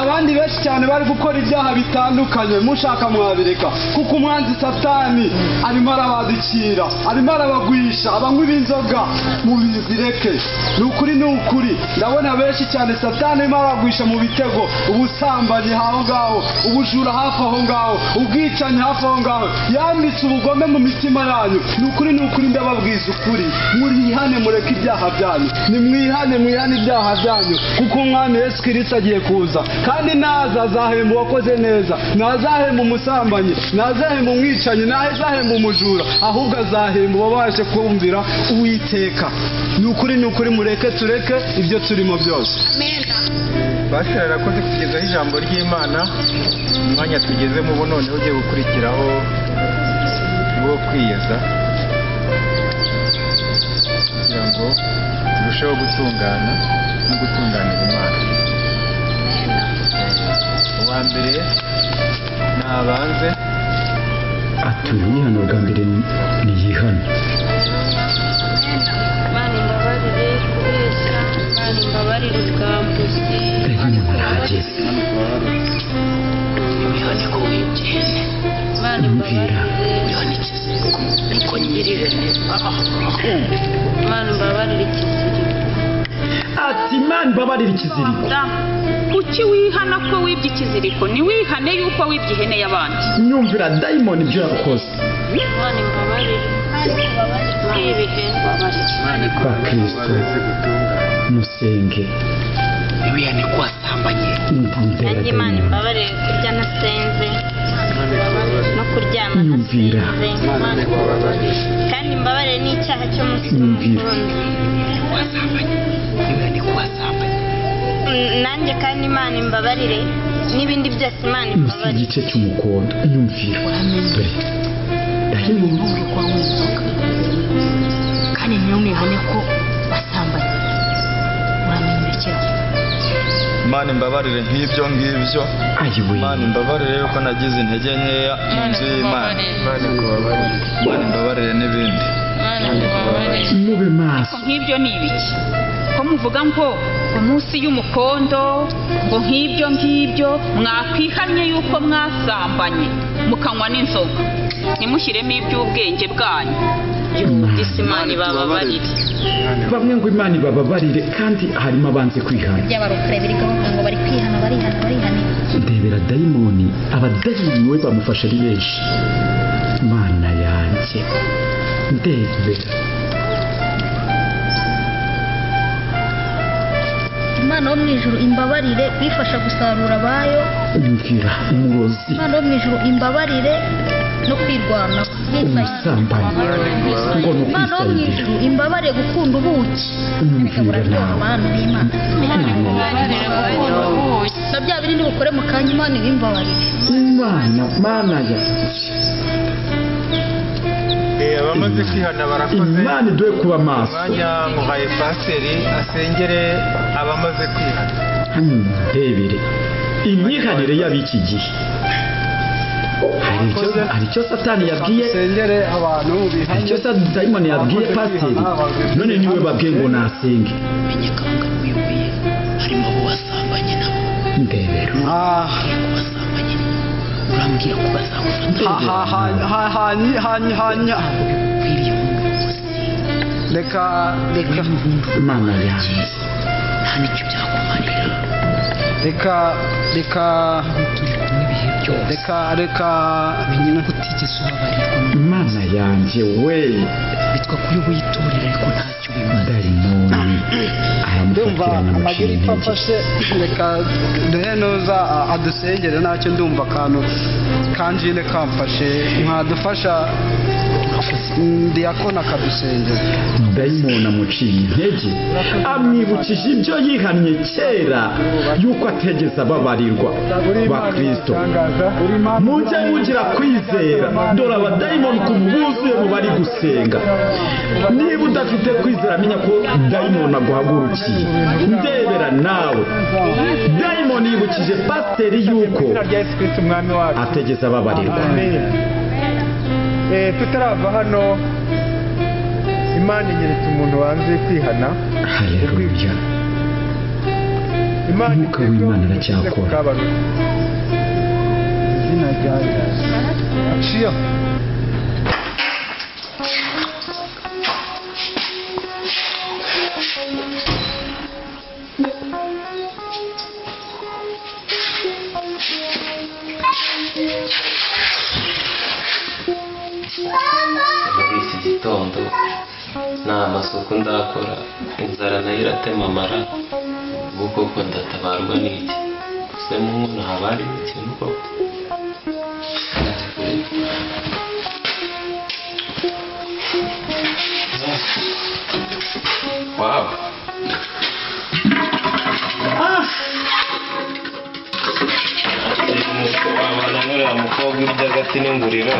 abandi benshi cyane bari gukora ibyaha bitandukanye mushaka mwabireka, kuko umwanzi Satani arimo arabadukira, arimo arabagwisha. Abanywi b'inzoga mubizireke. Ni ukuri, ni ukuri, ndabona benshi cyane Satani arimo arabagwisha mu bitego, ubusambanyi aho ngaho, ubujura hafi aho ngaho, ubwicanyi hafi aho ngaho, yambitse ubugome mu mitima yanyu. Ni ukuri, ni ukuri, ndababwiza ukuri, murihane mureke ibyaha byanyu. Nimwihane, mwihane ibyaha byanyu, kuko Umwami Yesu Kristo agiye kuza, kandi naza azahemba uwakoze neza, ntazahemba umusambanyi, ntazahemba umwicanyi, ntazahemba umujura, ahubwo azahemba uwabashe kumvira Uwiteka. Ni ukuri, ni ukuri, mureke tureke ibyo turimo byose.
Pasiteri arakoze kutugezaho ijambo ry'Imana. Umwanya tugezemo ubu noneho ugiye gukurikiraho wo kwiyeza, kugira ngo turusheho gutungana no gutunganira Imana. Uwa mbere nabanze
atuye wihana bwa mbere ni yihana.
Imana imbabarire kubeshya, Imana imbabarire ubwambuzi.
Dayimoni arahageze.
Wihane ko wibye ihene,
Imana imbabarire
wihane ikiziriko, niko nyiri ihene.
Imana imbabarire ikiziriko.
Ati Imana imbabarire ikiziriko.
Kuki wihana ko wibye ikiziriko? Ntiwihane yuko wibye ihene y'abandi.
Nyumvira dayimoni ibyo yakoze.
Imana imbabarire kwiba ihene.
Bakristo musenge.
Wihane ko wasambanye.
Ndera
Imana imbabarire kurya nasenze no kuryama
Nyumvira.
nasenze, kandi imbabarire n'icyaha cyo munsi
Nyumvira.
Wasambanye. Wihane ko wasambanye.
Nanjye kandi Imana imbabarire n'ibindi byose Imana
Munsi
imbabarire.
y'igice cy'umukondo. Nyumvira. Dore dayimoni.
Ntubure kunywa inzoga, kandi ntiwihane ko wasambanye, uramenyekera.
Imana imbabarire nk'ibyo ngibyo. Imana imbabarire yuko nagize intege nkeya mu nzu y'Imana. Imana imbabarire n'ibindi.
Mube maso.
Nk'ibyo ni ibiki ko muvuga ngo munsi y'umukondo, ngo nk'ibyo ngibyo mwakwihannye yuko mwasambanye mukanywa n'inzoga, ntimushyiremo iby'ubwenge bwanyu.
Imana ibababarire.
Bamwe ngo Imana ibababarire, kandi harimo abanze kwihana.
By'abarokore biri gahunda ngo bari kwihana, barihana, barihana.
Ndebera dayimoni, abadayimoni we bamufasha ari benshi. Mana yanjye, ndebera.
Imana yo mu ijuru imbabarire bifasha gusarura abayo.
Nyumvira umurozi.
Imana yo mu ijuru imbabarire no kwirwanaho.
Umusambanyi ngo ni
Imana yo mu
ukwisayidira.
ijuru imbabarire gukunda ubuki.
Nyumvira nawe.
Abantu b'Imana. Na bya bindi bukore mu kanya, Imana ibimbabarire.
Imana, Mana yanjye.
Abamaze kwihana barakoze.
Imana iduhe kuba maso.
Umwanya muhaye pasiteri asengere abamaze kwihana.
Ndebere imyihanire y'ab'iki gihe. Hari icyo Satani yabwiye,
Sengere abantu
hari icyo dayimoni yabwiye pasiteri, none niwe babwiye ngo nasenge.
Menye ko abangabo uyoboye harimo abo wasambanye nabo.
Ndebera.
Wasambanye, urambwira ko bazagufata.
Hanya.
Ukwiriye umuyobozi.
Reka reka.
Imana yanjye.
n'icyo byakumarira.
Reka reka
turi kumwe ibihe byose.
Reka reka
menya ko utigeze ubabarirwa.
Mana yanjye we,
bitwa ko uyoboye itorero ariko ntacyo bimaze.
Dayimoni
ndumva
aramufatiranya amuciye
amagirifa
intege.
Afashe, reka duhe nuza adusengere ntacyo. Ndumva akantu kanjine kamfashe, mwadufasha ndiyakona akadusengera.
Dayimoni amuciye intege, amwibukije ibyo yihannye kera yuko ategeze ababarirwa. Bakristo, mujye mugira kwizera. Dore abadayimoni ukuntu buzuye mu bari gusenga. Niba udafite kwizera, menya ko dayimoni aguhagurukiye. Ndebera nawe, dayimoni yibukije pasiteri yuko
Izina rya Yesu Kristo umwami wacu.
ategeze ababarirwa.
Amen. Tutarava hano, Imana inyeretse umuntu wanze kwihana.
Haleluya.
Imana
Umwuka w'Imana aracyakora.
Izina rya Yesu. Aciyo.
Muri iki gitondo nta masuku ndakora, inzara nayo iratema amara. Ubu koko ndatabarwa n'iki? Se mu nkono haba harimo ikintu koko? Wow. Wabana n'uriya mukobwa urya agati n'inguriro.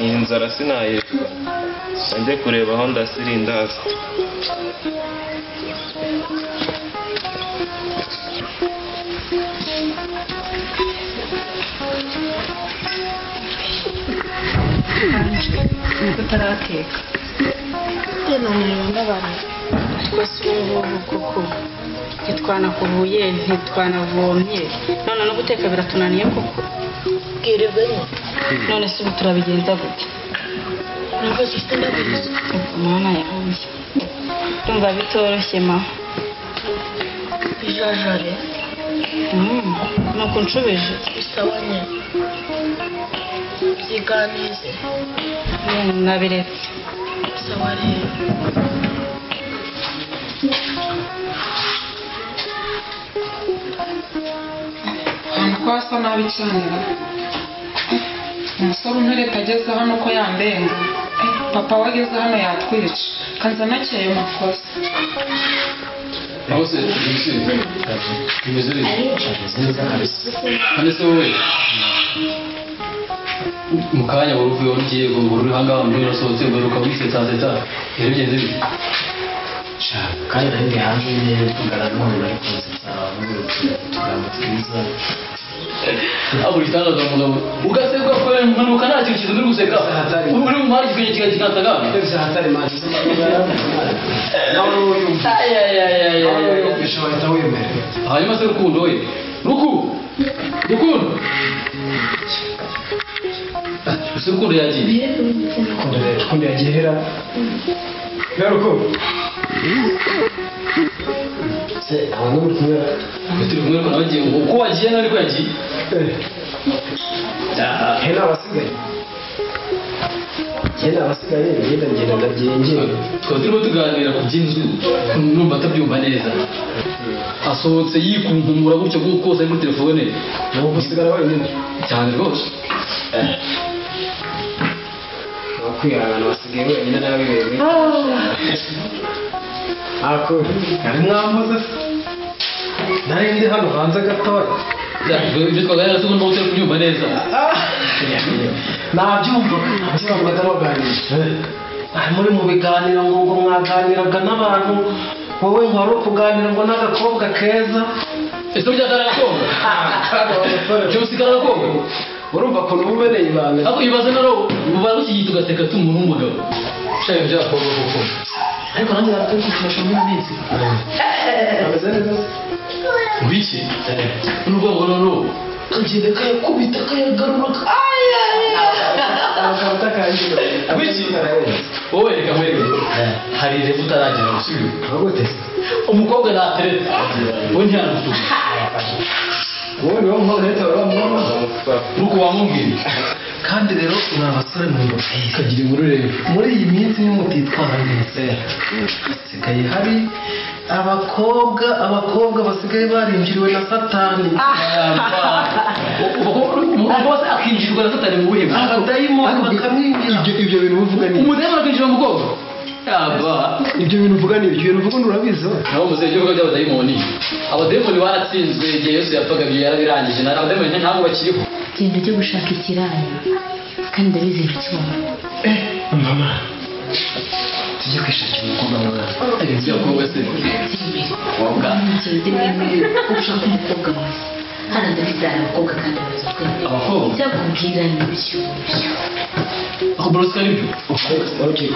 Iyi nzara sinayirwa, njye kureba aho ndasira indazi.
Tutarateka.
None ndabara.
Ariko si ubu ngubu koko ntitwanakubuye, ntitwanavomye, none no guteka biratunaniye koko.
Bwirirwe nyine.
None se ubu turabigenza gute?
Urakoze ufite ndabizi.
Mana yanjye, ndumva bitoroshye ma.
Bijajare.
Nuko nshubije.
Bisawa nyine. Byiganize.
Nabiretse.
Sawa rero.
Ahantu ko hasa nabi cyane ra. Umusore untereta ageze hano ko yambenga. Papa we ageze hano yatwica. Kanza nakeye makosa.
Aho se bimeze bimeze neza kabisa. None se wowe mu kanya wari uvuye ugiye ngo uri ahangaha muri urasohotse ugaruka wisetsasetsa, rero bigenze bite?
Kandi nari ndi hanze nyine tugana n'umuntu ari kunsetsa utugambo twiza.
Aho igitangaza mugabo ugaseka ugakora impanuka nta kintu kiza uri guseka uri mu muhanda igisenge kikansagana. Hanyuma se Rukundo we, Rukundo ese Rukundo yagiye?
Rukundo yagiye hera. Rukundo
se abantu muri kumwe
turi kumwe ariko nawe agiye ngo uko wagiye nawe ariko yagiye.
Hena abasigaye ngenda abasigaye ngenda ngenda ndabyengera.
Twaba turimo tuganira ku by'inzu numva atabyumva neza, asohotse yikunkumura gutyo kose ari muri telefone.
Ni ugusigara wenyine
cyane rwose.
Kwihangana wasigaye wenyine nabi bebe. Ako
kari mwampoze se nari ndi hano hanze gatoya.
Ibyo twaganira se ugomba gutera kubyumva neza.
Nabyumva nabyumva ndabaganira. Muri mu biganiro ngo mwaganiraga n'abantu, wowe ngo wari ukuganira ngo n'agakobwa keza.
Ese burya kari agakobwa? James kari agakobwa?
Urumva ukuntu uba umeneye ibanga.
Ariko ibaze noneho uba ukigita ugaseka tumuntu w'umugabo. Shayo byakobwa koko. Ariko nanjye barakwikinisha muri iyi minsi.
Ameze neza.
Wiki? N'ubwo ngo noneho Kagenda kayakubita kayagarura. Wiki wowe reka nkwereke hari revu utaragera gusubira umukobwa nateretse we ntiyamutuka
wowe niwo mpamvu leta baramubona
nuko wamubwira.
Kandi rero mwa basore mwe
kagira inkuru rero
muri iyi minsi nimutitwara neza hasigaye hari abakobwa basigaye barinjiriwe na satani.
Bose akinjirwa na satani mu buhe
abadayimoni bakamwinjira.
Ibyo bintu uvuga ni
umudayimoni akinjira mu mukobwa. Aba
ibyo bintu uvuga ni ibyo bintu uvuga urabizi
naho muze ibyo bivuga by'abadayimoni. Abadayimoni baratsinzwe igihe Yesu yapfaga ibyo yarabirangije na abadayimoni ntabwo bakiriho.
Genda ujye gushaka ikirayi kandi ndabizi ukibona.
Mama tujye kwishakira umukobwa mwana.
Ese umukobwa se umukobwa
ngende mwemere ushaka umukobwa mwiza. Hano ndabizi hari abakobwa kandi bameze twembi. Icyo akubwira ni byo.
Ako borosika nibyo.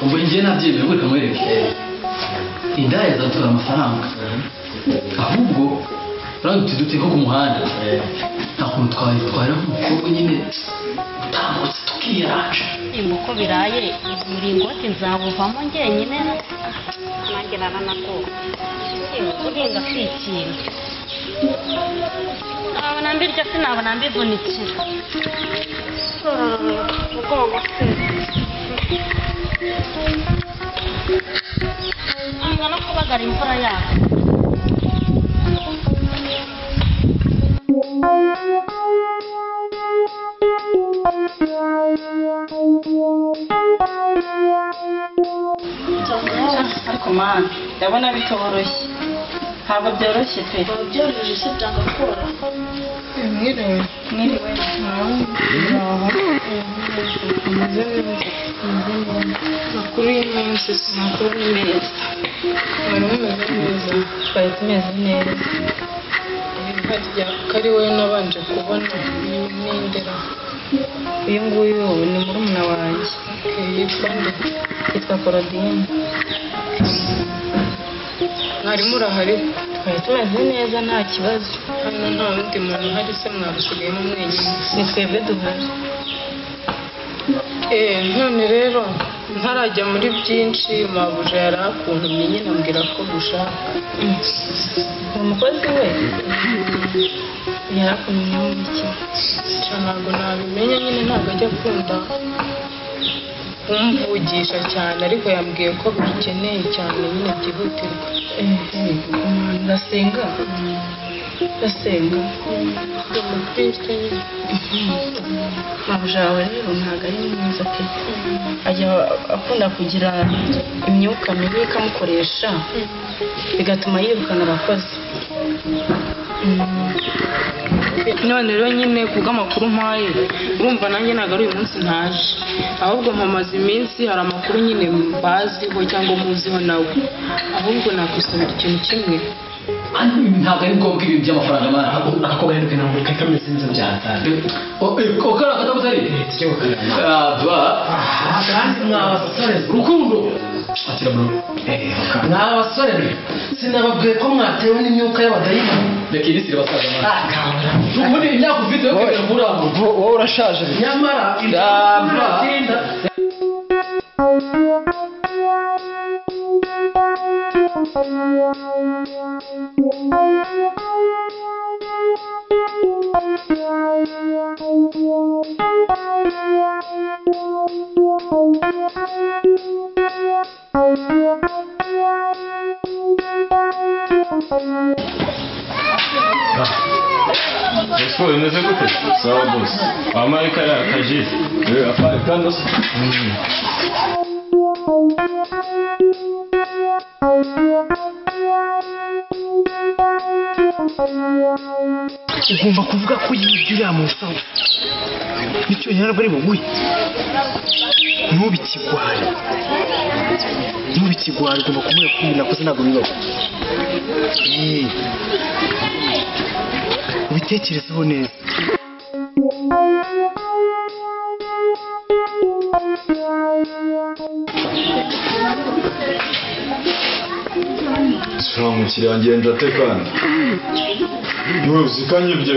Ubwo njye nabyemeye reka nkwereke. Indaya zatura amafaranga. Ahubwo urandutse dute nko ku muhanda. Nta kuntu twayitwara umukobwa nyine utambutse tukiyaraje.
Uko biraye umuringoti nzawuvamo njyenyine nanjye naranako. Guhinga si ikintu. Nabona mbirya sinabona mbivunikira. Umugongo se. Nanga no kubagara imvura yako.
Ariko mana ndabona bitoroshye ntabwo byoroshye pe.
Byoroheje se byanga koroha.
Mwiriwe.
Mwiriwe.
Umeze neza. Amakuru y'iminsi
amakuru ni meza.
Mwari mumeze neza?
Twari tumeze neza.
Harya ko ari wowe nabanje kubona n'indera.
Uyu nguyu ni murumuna wanjye.
Yitwa nde?
Yitwa Korodine.
Mwari murahari?
Twari tumeze neza nta kibazo.
Hano nta wundi muntu uhari se mwarusigayemo mwenyine?
Ni twebwe duhari.
None rero ntarajya muri byinshi mabuja yari akuntumye nyine ambwira ko gushaka.
Ni umukozi we? Yarakuntumye mu iki?
Ntabwo nabimenya nyine ntabwo ajya akunda kumvugisha cyane ariko yambwiye ko bikeneye cyane nyine byihutirwa.
Ndasenga. Ndasenga.
Ndi umukristo nyine.
Mabuja wawe rero ntabwo ari mwiza pe. Ajya akunda kugira imyuka mibi ikamukoresha bigatuma yirukana abakozi.
None rero nyine kubw'amakuru mpaye urumva nanjye ntabwo ari uyu munsi ntaje ahubwo mpamaze iminsi hari amakuru nyine mbaziho cyangwa muziho nawe ahubwo nakwisabira ikintu kimwe.
Ntabwo ari ngombwa ibintu by'amafaranga mana.
Ako gahinduka ntabwo kari kameze neza byatari.
Okara katabutari?
Tujye gukaraba.
Aba.
Kandi mwa basore
Rukundo. Akira bro.
Mwa basore sinababwiye ko mwatewe n'imyuka y'abadayimoni.
Reka iyi sire basaza mana. Ubundi imyaka ufite yo kugera muri abo.
Wowe urashaje.
Nyamara ibyo
Bosco bimeze gute? Sawa boss. Wampaye kariya kaji. Afare kano se.
Ugomba kuvuga ko yibye uriya musaza. Nicyo ntabwo ari buguhe. Ntubikigware. Ntubikigware ugomba kumubwira ko ibintu nakoze ntabwo bibaho. Ubitekerezeho neza.
Sura mukiriya ngenzi ate kandi?
Niwe uzikanyibye.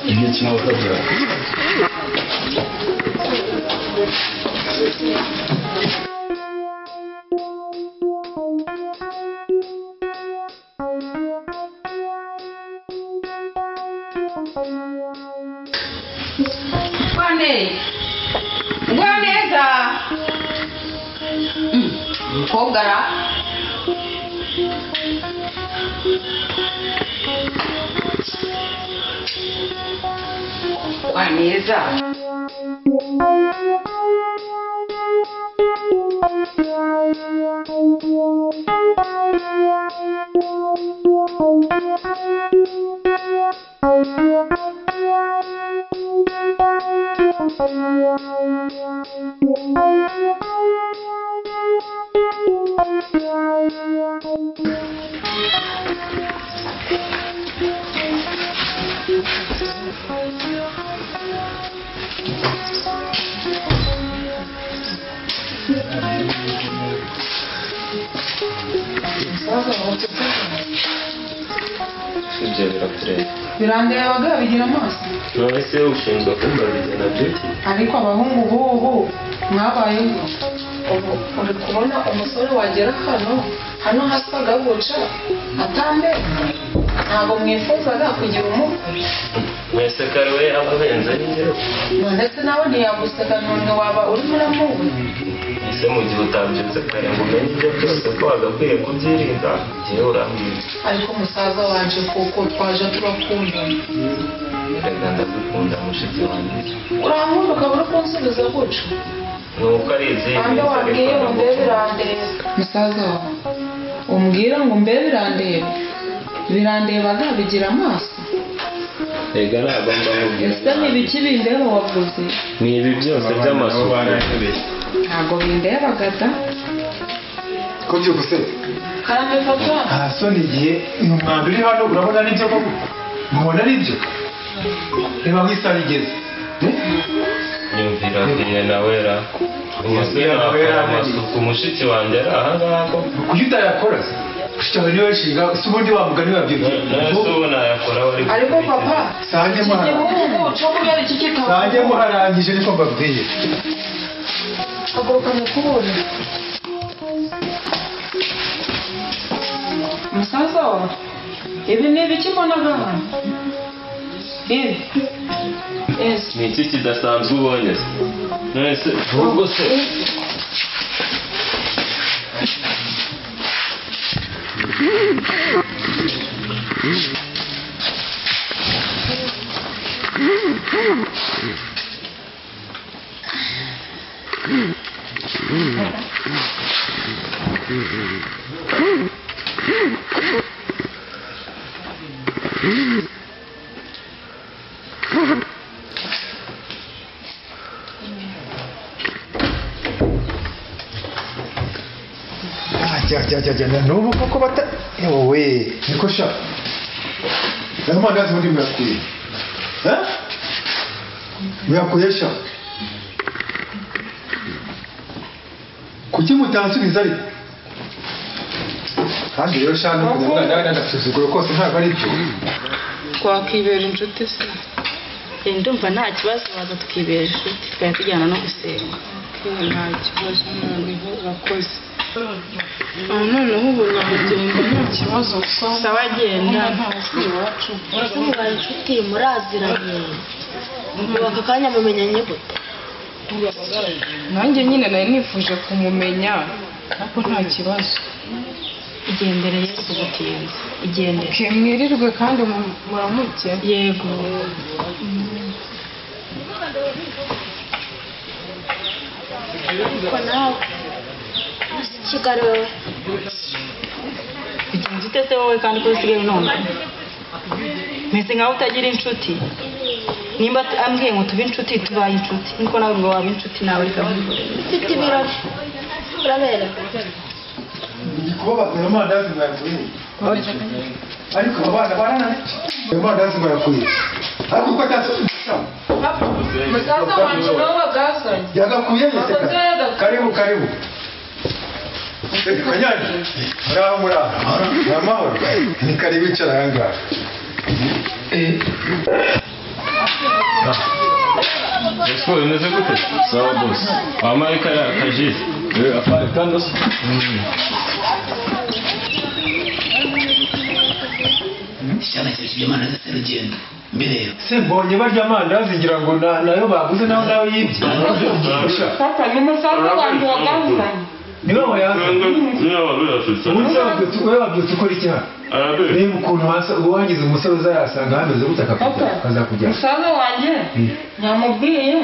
Ni iki nawe utabyara?
Neza. Mukobwa ra. Kwa neza.
Ibyo birakureba.
Birandebaga bigira amaso.
None se ushinzwe kumbaza igihe nabyukiye?
Ariko abahungu bubu mwabayeho. Ubu uri kubona umusore wagera hano hasaga guca atambe ntabwo mwifuzaga kugira umukwe.
Mwese kare we ababenze n'ingero.
None se nawe ntiyaguseka none waba urimo uramuwe.
Ese mu gihe utabyutse kare ngo umenye ibyo byose ko wagakwiye kubyirinda igihe urambwira.
Ariko musaza wanje kuko twaje turakundana.
Reka ndagukunda mushiki wanjye.
Urankunda ukabura uko unsubiza guca.
Nuko ari izindi.
Ande wabwiye ngo mbe birandeba. Musaza wawe umbwira ngo mbe birandeba. Birandebaga bigira amaso.
Rega ntabwo mba nkubwira.
Ese ni ibiki bindeba wavuze?
Ni ibi byose by'amasuku.
Ntabwo bindebaga da.
Ko byukuse?
Karame papa.
Ah so ni igihe uyu mwanda uri hano urabona nibyo koko? Mubona nibyo? Reba aho isaha igeze.
Nyumvira Bwiyenawera. Umusore wakora amasuku mushiki wanjye ari aha ngaha koko.
Kuki utayakora se? Mushiki wawe niwe nshinga si ubundi wa mugani wabyibye.
None se ubu nayakora wari
Ariko papa
Sange Sange muharangije niko mbabwiye.
Haguruka mukubure. Musaza wawe ibi ni ibiki mbonaga hano? Ibi.
Ni iki kidasanzwe ubonye se? None se ubwo se
Jya n'ubu koko bata ewe niko sha naho amandazi ubundi muyakuye muyakuye sha kuki mutansubiza ariko kandi rero sha no kugira nawe n'agasuzuguro kose ntabwo ari byo.
Twakibera inshuti se?
Ndumva nta kibazo waza tukibera inshuti tukajya tujyana no gusenga.
Nta kibazo noneho urakoze. Noneho ubu nagenda nta kibazo gusa.
Sawa genda.
Ese mubaye inshuti muraziranye ubu aka kanya mumenyanye gute?
Nanjye nyine nari nifuje kumumenya ariko nta kibazo.
Igendere yesu kugutinza. Igendere.
Mwirirwe kandi muramuke.
Yego.
Ariko nawe Kigali wowe
bigenze ute se wowe kandi ko usigaye unonga meze nkaho utagira inshuti. Nimba ambwiye ngo tube inshuti tubaye inshuti niko nawe ngo waba inshuti nawe reka
mfite ibirori uraberewe.
Ndi kubabaza ayo mandazi mwayakuye ariko abo bana barananiye ayo mandazi mwayakuye ariko uko atasubiza
Musaza wanje nawe wagazanye
yagakuye yeseka. Karibu karibu.
Kanyana, muraho muraho. Ni amahoro. Ni karibu icara aha ngaha.
Bosco bimeze gute? Sawa boss. Wampaye kariya kaji. Afande kando se.
Icyana kirya amandazi se rugendo. Mbere
se mbonye barya amandazi ngira ngo nayo baguze naho nawe yibye.
Papa ni musaza wanjye wagazanye.
Niwe wayaza. Umunsi wabyutse ukora iki hano? Niba ukuntu wangize umusore uzayasanga hameze gute akazakujyana.
Musaza wanjye namubwiye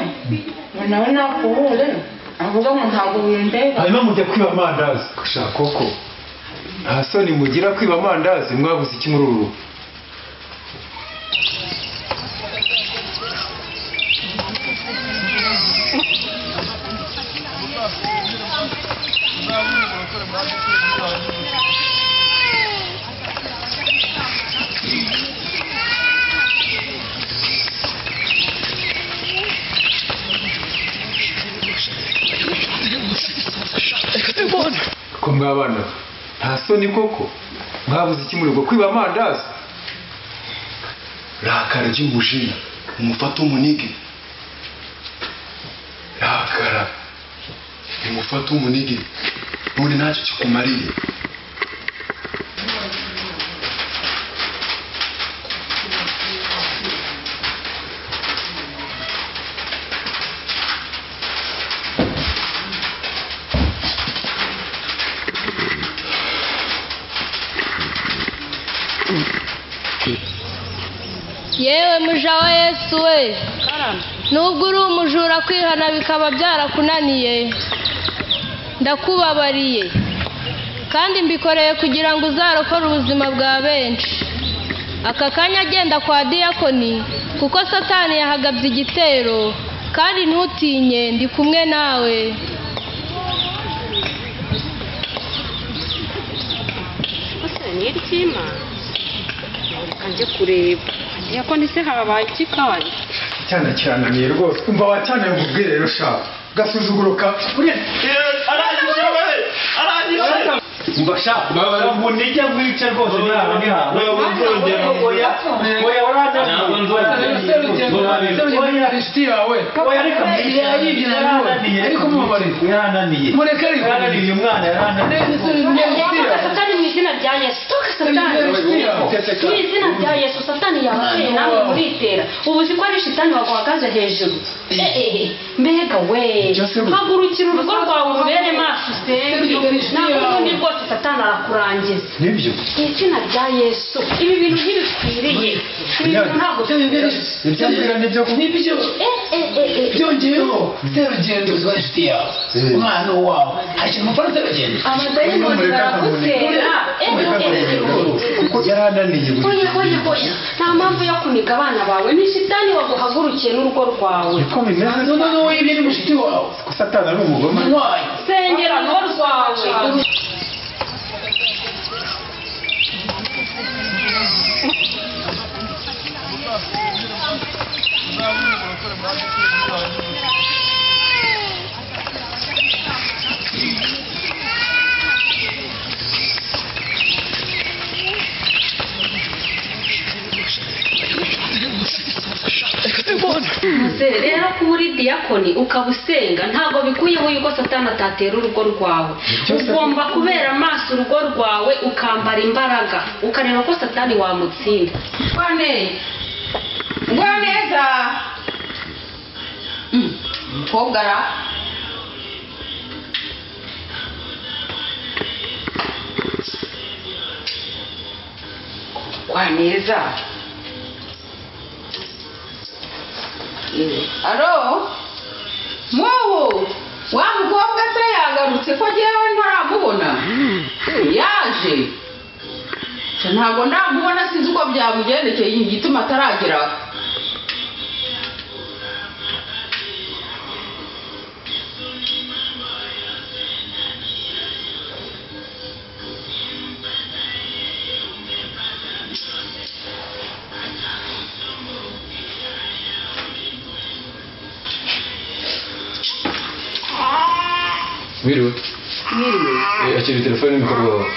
ngo nawe nakubure avuga ngo ntabwo bindeba.
Hanyuma mujya kwiba amandazi. Sha koko nta soni mugira kwiba amandazi mwabuze iki muri uru rugo? Ko mwabana nta soni koko mwabuze iki muri rugo kwiba amandazi?
Rakara ry'umujinya umufate umunige. Rakara umufate umunige none ntacyo kikumariye.
Yewe muja wa Yesu we, nubwo uri umujura kwihana bikaba byarakunaniye, ndakubabariye kandi mbikoreye kugira ngo uzarokore ubuzima bwa benshi. Aka kanya agenda kwa diyakoni kuko Satani yahagabye igitero, kandi ntutinye ndi kumwe nawe.
Kanje kureba diyakoni se habaye iki kandi?
Cyane cyane rwose umva wacana ngubwire rero sha gasuzuguro ka arangije umva sha nijya mwica rwose ni hawe oya oya oya
inshuti yawe
oya reka
yarananiye ariko mubabarire
yarananiye
mureke ariko
yarananiye umwana yarananiye.
Satani mu izina rya Yesu toka Satani mu izina rya Yesu. Satani yabateye namwe muritera ubu uzi ko ari shitani waguhagaze hejuru. Mbega we hagurukira urugo rwawe ubere maso usenge ntabwo ubundi rwose Satani arakurangiza.
Nibyo
mu izina rya Yesu ibi bintu ntibikwiriye. Ibi bintu ntabwo
ibyo mbwira nibyo
nibyo byongeyeho Serugendo uzwa inshuti yawe umwana wawe hari ikintu mupfana Serugendo
abadayimoni baragutera
kuko yarananiye.
Oya oya oya nta mpamvu yo kuniga abana bawe ni shitani waguhagurukiye n'urugo rwawe.
Niko bimeze.
No no no ibi ni mushiti wawe
ko Satani ari umugome.
Sengera urugo rwawe. Rero kuba uri diyakoni ukaba usenga ntabwo bikuyeho yuko Satani atatera urugo rwawe. Ugomba kubera amaso urugo rwawe ukambara imbaraga ukareba ko Satani wamutsinda.
Ngwaneza mukobwa ra Ngwaneza. Alo muhu wa mukobwa se yagarutse ko jyewe ntaramubona yaje ntabwo ndamubona sinzi uko byamugendekeye igituma ataragera.
Wiriwe.
Mwiriwe.
Akira telefone y'umukobwa wawe.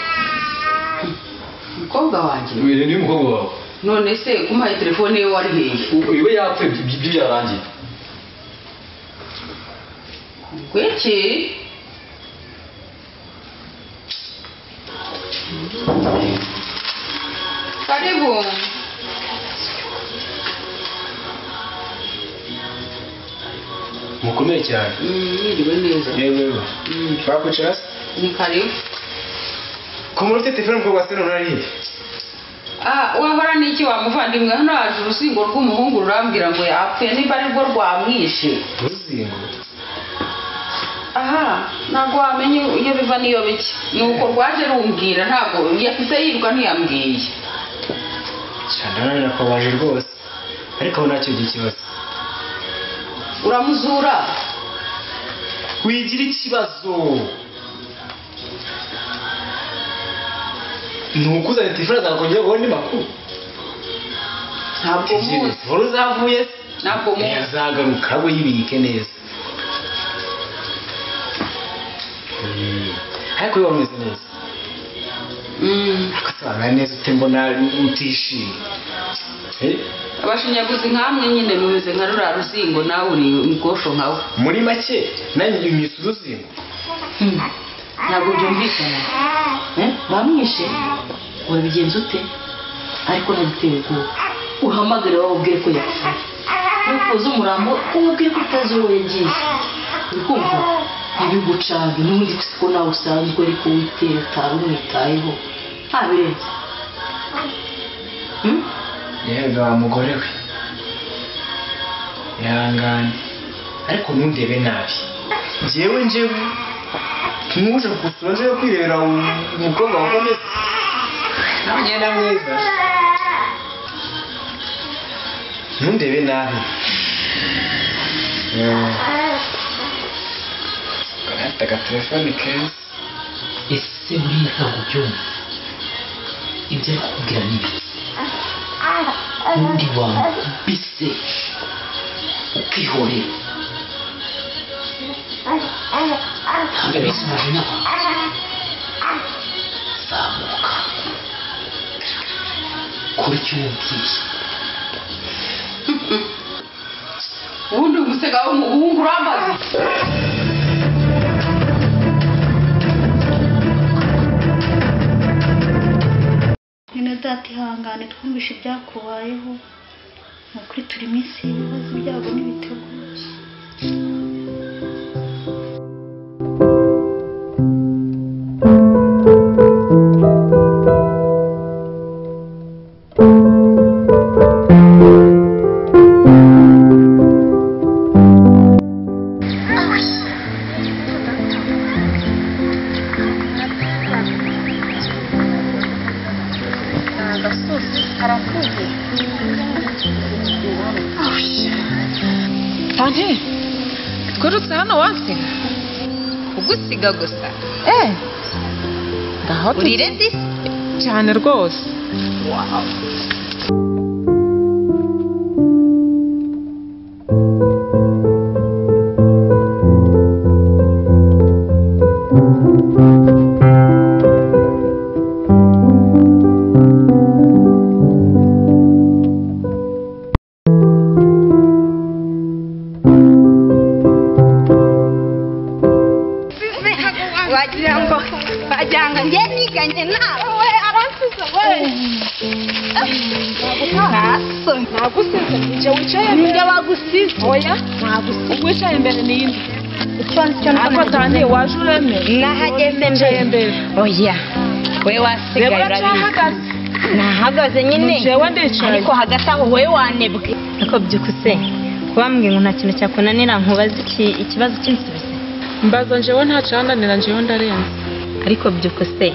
Umukobwa wanjye?
Ni umukobwa wawe.
None se kumpaye telefone ye wari hehe?
Iwe yapfuye ibyo byarangiye.
Gwiki? Karibu.
Mukomeye cyane.
Mwiriwe neza.
Yewe. Twakwicara se?
Ni karibu.
Ko muri telefone umukobwa se none ari he?
Ah, wahora n'iki wa muvandimwe? Hano haje uruzingo rw'umuhungu rurambwira ngo yapfuye niba ari rwo rwamwishe.
Uruzingo?
Aha, ntabwo wamenye iyo biva n'iyo bike. Nuko rwaje rumbwira ntabwo yahise yirwa ntiyambwiye.
Cyane nakubaje rwose. Ariko aho ntacyo gikibazo.
Uramuzura?
Wigira ikibazo. Nukuzana telefone azakongera kubona makuru.
Ntabwo muzi.
Nkuru zavuye se?
Ntabwo muzi.
Azagaruka we yibike neza. Ariko iyo wameze neza. Ariko se wamera neza ute mbona utishimye?
Abashinyaguzi nkamwe nyine mumeze nka ruriya ruzingo nawe uri mugosho nkawe.
Muri make nanjye unyise uruzingo.
Ntabwo byumvikana. Bamwishe urabigenza ute? Ariko ntagitewe ubwoba. Uhamagare wababwire ko yapfuye. Nukuza umurambo umubwire ko utazi uwo yagiye. Uri kumva? Ntibigucange n'ubundi ko nawe usanzwe ariko witera utari umwitayeho. Nta birenze.
Yewe wa mugore we. Ihangane. Ariko ntundebe nabi. Njyewe ntuje gusura nje kwirebera umukobwa wawe ameze. Ngenda mwiza. Ntundebe nabi. Afite agatelefone keza.
Ese buriya ntabwo ubyumva? Ibyo ari kukubwira ni ibiki? Ubundi wambise ukihorera. Ntabwo umujinya wawe. Zamuka. Kora icyo umubwiye.
Ubundi umusega w'umuhungu urambaza.
Nyine data ihangane twumvishe ibyakubayeho. Ni ukuri turi mu isi y'ibibazo ibyago n'ibitego.
Tante, twirutse hano wansiga.
Ugusiga gusa.
Ngaho
uri ready?
Cyane rwose.
Wow.
Wicaye imbere ninde? Ariko Tante waje uremeye.
Nahageze mbere. Oya. We wasigaye
urahagaze.
Nahagaze nyine.
Jewe ndicaye.
Ariko hagati aho wowe wanebwe. Ariko byukuse kubambwiye ngo nta kintu cyakunanira nkubaze ikibazo cy'insubize.
Mbaza njewe nta cyananira njewe ndarenze.
Ariko byukuse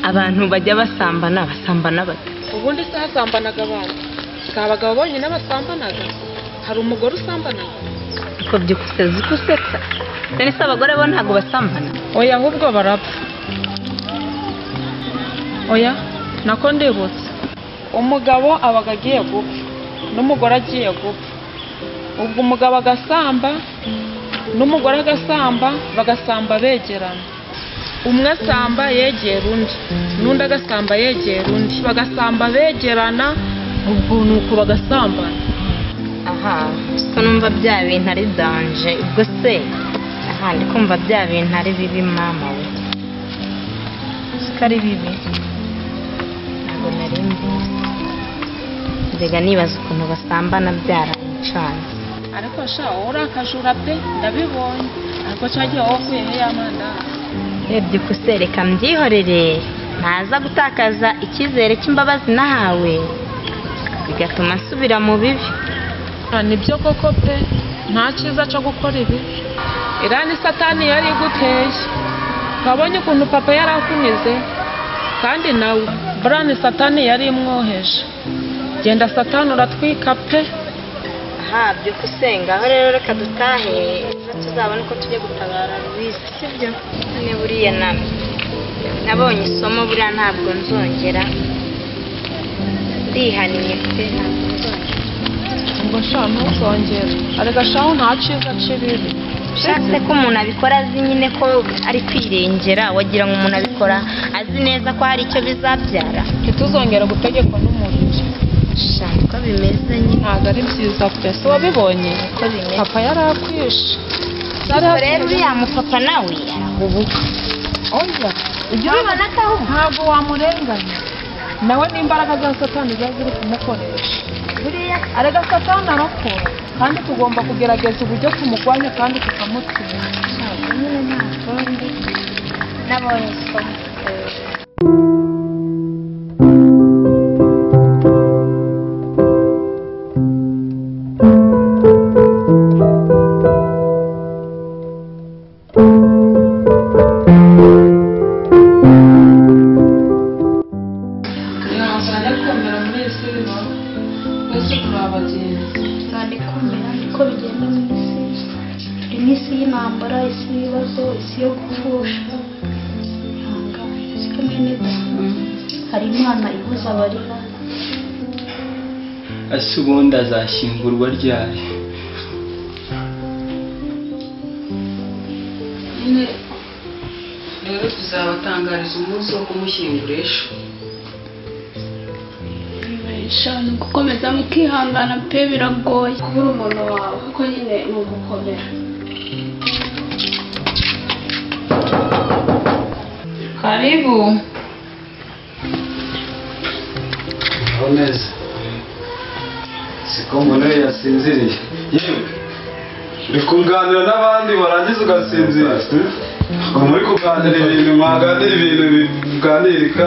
abantu bajya basambana basambana bate?
Ubundi se hasambanaga abantu. Si abagabo bonyine basambanaga. Hari umugore usambanaga.
Ariko byukuse zikusetsa. None se abagore bo ntabwo basambana?
Oya ahubwo barapfa. Oya nako ndibutse. Umugabo abaga agiye gupfa n'umugore agiye gupfa. Ubwo umugabo agasamba
N'umugore agasamba, bagasamba begerana. Umwe asamba yegera undi, n'undi agasamba yegera undi, bagasamba begerana, ubwo nuko bagasambana.
Aha, siko numva bya bintu ari danger. Ubwo se aha ndi kumva bya bintu ari bibi mama we. Siko ari bibi. Ntabwo nari mbizi. Mbega nibaza ukuntu basambana byaramucanze.
Ariko sha wowe uri akajura pe, ndabibonye. Ariko cyagiye wowe ukuye he y'amandazi?
Urebye kusereka mbyihorere, ntaza gutakaza icyizere cy'imbabazi nahawe, bigatuma nsubira mu bibi.
Nibyo koko pe, nta cyiza cyo gukora ibi. Irani satani yari iguteye. Wabonye ukuntu papa yari akunize, kandi nawe burani satani yari imwoheje. Genda satani uratwika pe.
Aha, byukusenge aho rero reka dutahe, ejo tuzabona uko tujya gutabara Louise, sibyo? None buriya nabonye isomo, buriya ntabwo nzongera. Ndihaniye pe, ntabwo nzongera.
Ngo sha ntuzongere. Arega shaho nta cyiza cy'ibibi.
Ushatse ko umuntu abikora azi nyine ko ari kwirengera, wagira ngo umuntu abikora azi neza ko hari icyo bizabyara.
Ntituzongere gutegekwa n'umubiri.
Sha niko bimeze nyine.
Ntabwo ari byiza pe, si wabibonye? Papa yarakwishe.
Ariko rero uriya mupapa nawe arahubuka.
Oya, ujya ubibona ko ahubuka? Ntabwo wamurenganya. Nawe n'imbaraga za satani ziba ziri kumukoresha.
Buriya
arega satani arakora, kandi tugomba kugerageza uburyo tumurwanya kandi tukamutsinda.
Nyine nta kundi, nabonye isomo.
Ihangane komera muri iyi si bibaho. Twese turi abagenzi.
Ihangane komera niko bigenda mu isi. Turi mu isi y'intambara, isi y'ibibazo, isi yo gupfusha. Ihangane, siko mwene data. Hari Imana ihuza abarira.
Ese ubundi azashyingurwa ryari?
Nyine rero tuzabatangariza umunsi wo kumushyingura ejo.
Ni ugukomeza mukihangana pe, biragoye kubura umuntu wawe, kuko nyine ni ugukomera.
Karibu.
Aho neza. Siko mbona yasinziriye. Yewe, uri kuganira n'abandi warangiza ugasinzira. Ngo muri kuganira ibintu mwaganira ibintu biganirika,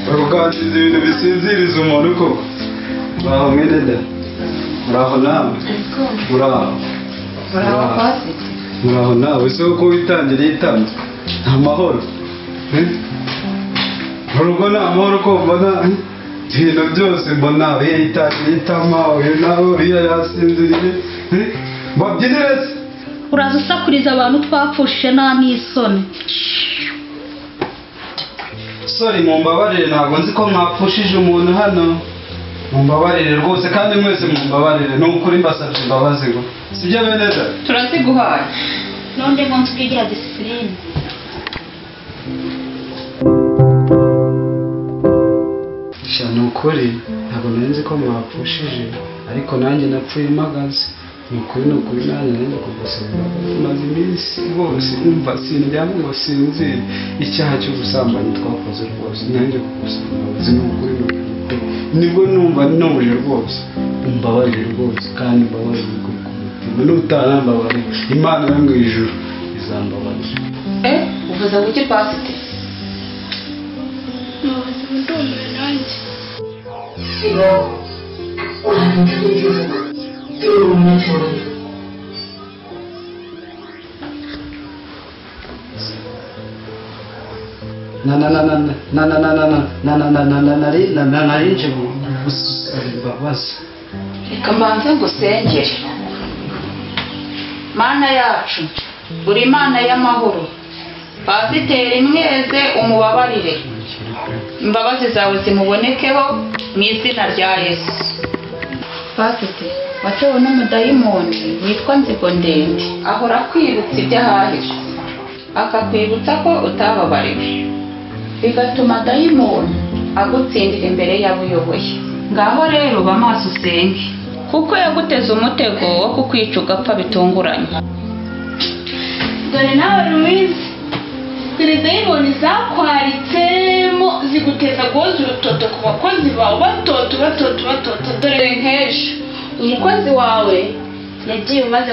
bakaganiriza ibintu bisinziriza umuntu koko. Muraho mwene da. Muraho nawe. Muraho.
Muraho pasite.
Muraho nawe, ese uko witangiriye itama. Nta mahoro. Mu rugo nta mahoro ko mbona ibintu byose mbona yitangiye itama, uyu nawe uriya yasinziriye. Babyinire se.
Uraza usakuriza abantu twapfushije nta n'isoni.
Sorry, mumbabarire, ntabwo nzi ko mwapfushije umuntu hano. Mumbabarire rwose, kandi mwese mumbabarire. Ni ukuri mbasabye imbabazi ngo. Sibyo bene da?
Turaziguhaye.
Nonde ngo nsigira discipline.
Sha ni ukuri ntabwo nari nzi ko mwapfushije, ariko nanjye napfuye mpagaze. Ni ukuri nanjye nari kugusaba imbabazi. Maze iminsi rwose umva sindyama ngo sinzire. Icyaha cy'ubusambanyi twakoze rwose, nanjye kugusaba imbabazi ni ukuri pe. Nibwo numva ntuje rwose. Umbabarire rwose, kandi umbabarire ukuri ku mutima. Nutanambabarira, Imana yo mu ijuru izambabarira.
Uvuze ngo iki pasite?
Mu buzima ndumiwe nanjye.
Na na na na na na na na na na na na na nari na na narinje gusaba imbabazi.
Reka mbanze ngusengere. Mana yacu, uri Imana y'amahoro. Pasiteri mweze umubabarire. Imbabazi zawe zimubonekeho mu izina rya Yesu. Pasiteri, Watewe n'umudayimoni witwa Nzigo Ndende, ahora akwibutsa iby'ahahise, akakwibutsa ko utababariwe, bigatuma dayimoni agutsindira imbere y'abo uyoboye. Ngaho rero ba maso usenge, kuko yaguteze umutego wo kukwica ugapfa bitunguranye.
Dore nawe Louise, dore dayimoni zakwaritsemo ziguteza guhoza urutoto ku bakozi bawe, batoto batoto batoto. Dore nk'ejo umukozi wawe yagiye umaze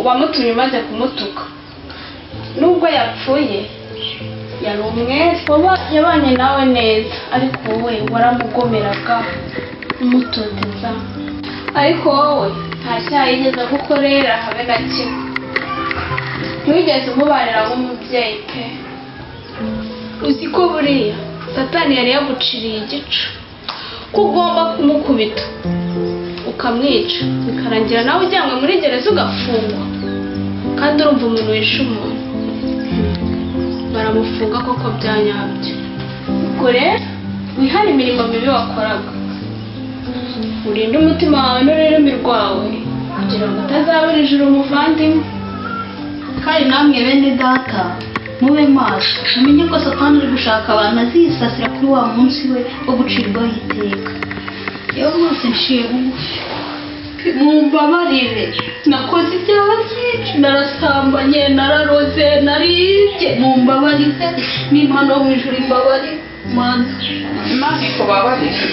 wamutumye umaze kumutuka, nubwo yapfuye yari umwere, yabanye nawe neza, ariko wowe waramugomeraga umutoteza, ariko wowe nta cyaha yigeze agukorera habe na kimwe, ntiwigeze umubarira nk'umubyeyi pe. Uzi ko buriya Satani yari yaguciriye igico ko ugomba kumukubita ukamwica, bikarangira nawe ujyanywe muri gereza ugafungwa, kandi urumva umuntu wishe umuntu baramufunga koko bya nyabyo. Ubwo rero wihare imirimo mibi wakoraga, urinde umutima wawe n'ururimi rwawe kugira ngo utazabura ijuru umuvandimwe.
Kandi namwe bene data mube maso, mumenye ko Satani uri gushaka abantu azisasira kuri wa munsi we wo gucirwaho iteka. Yewe mwese nciye bugufi, mumbabarire, nakoze ibyaha byinshi, narasambanye, nararoze, naribye, mumbabarire, n'Imana yo mu ijuru imbabarire. Mana,
Imana ikubabarire.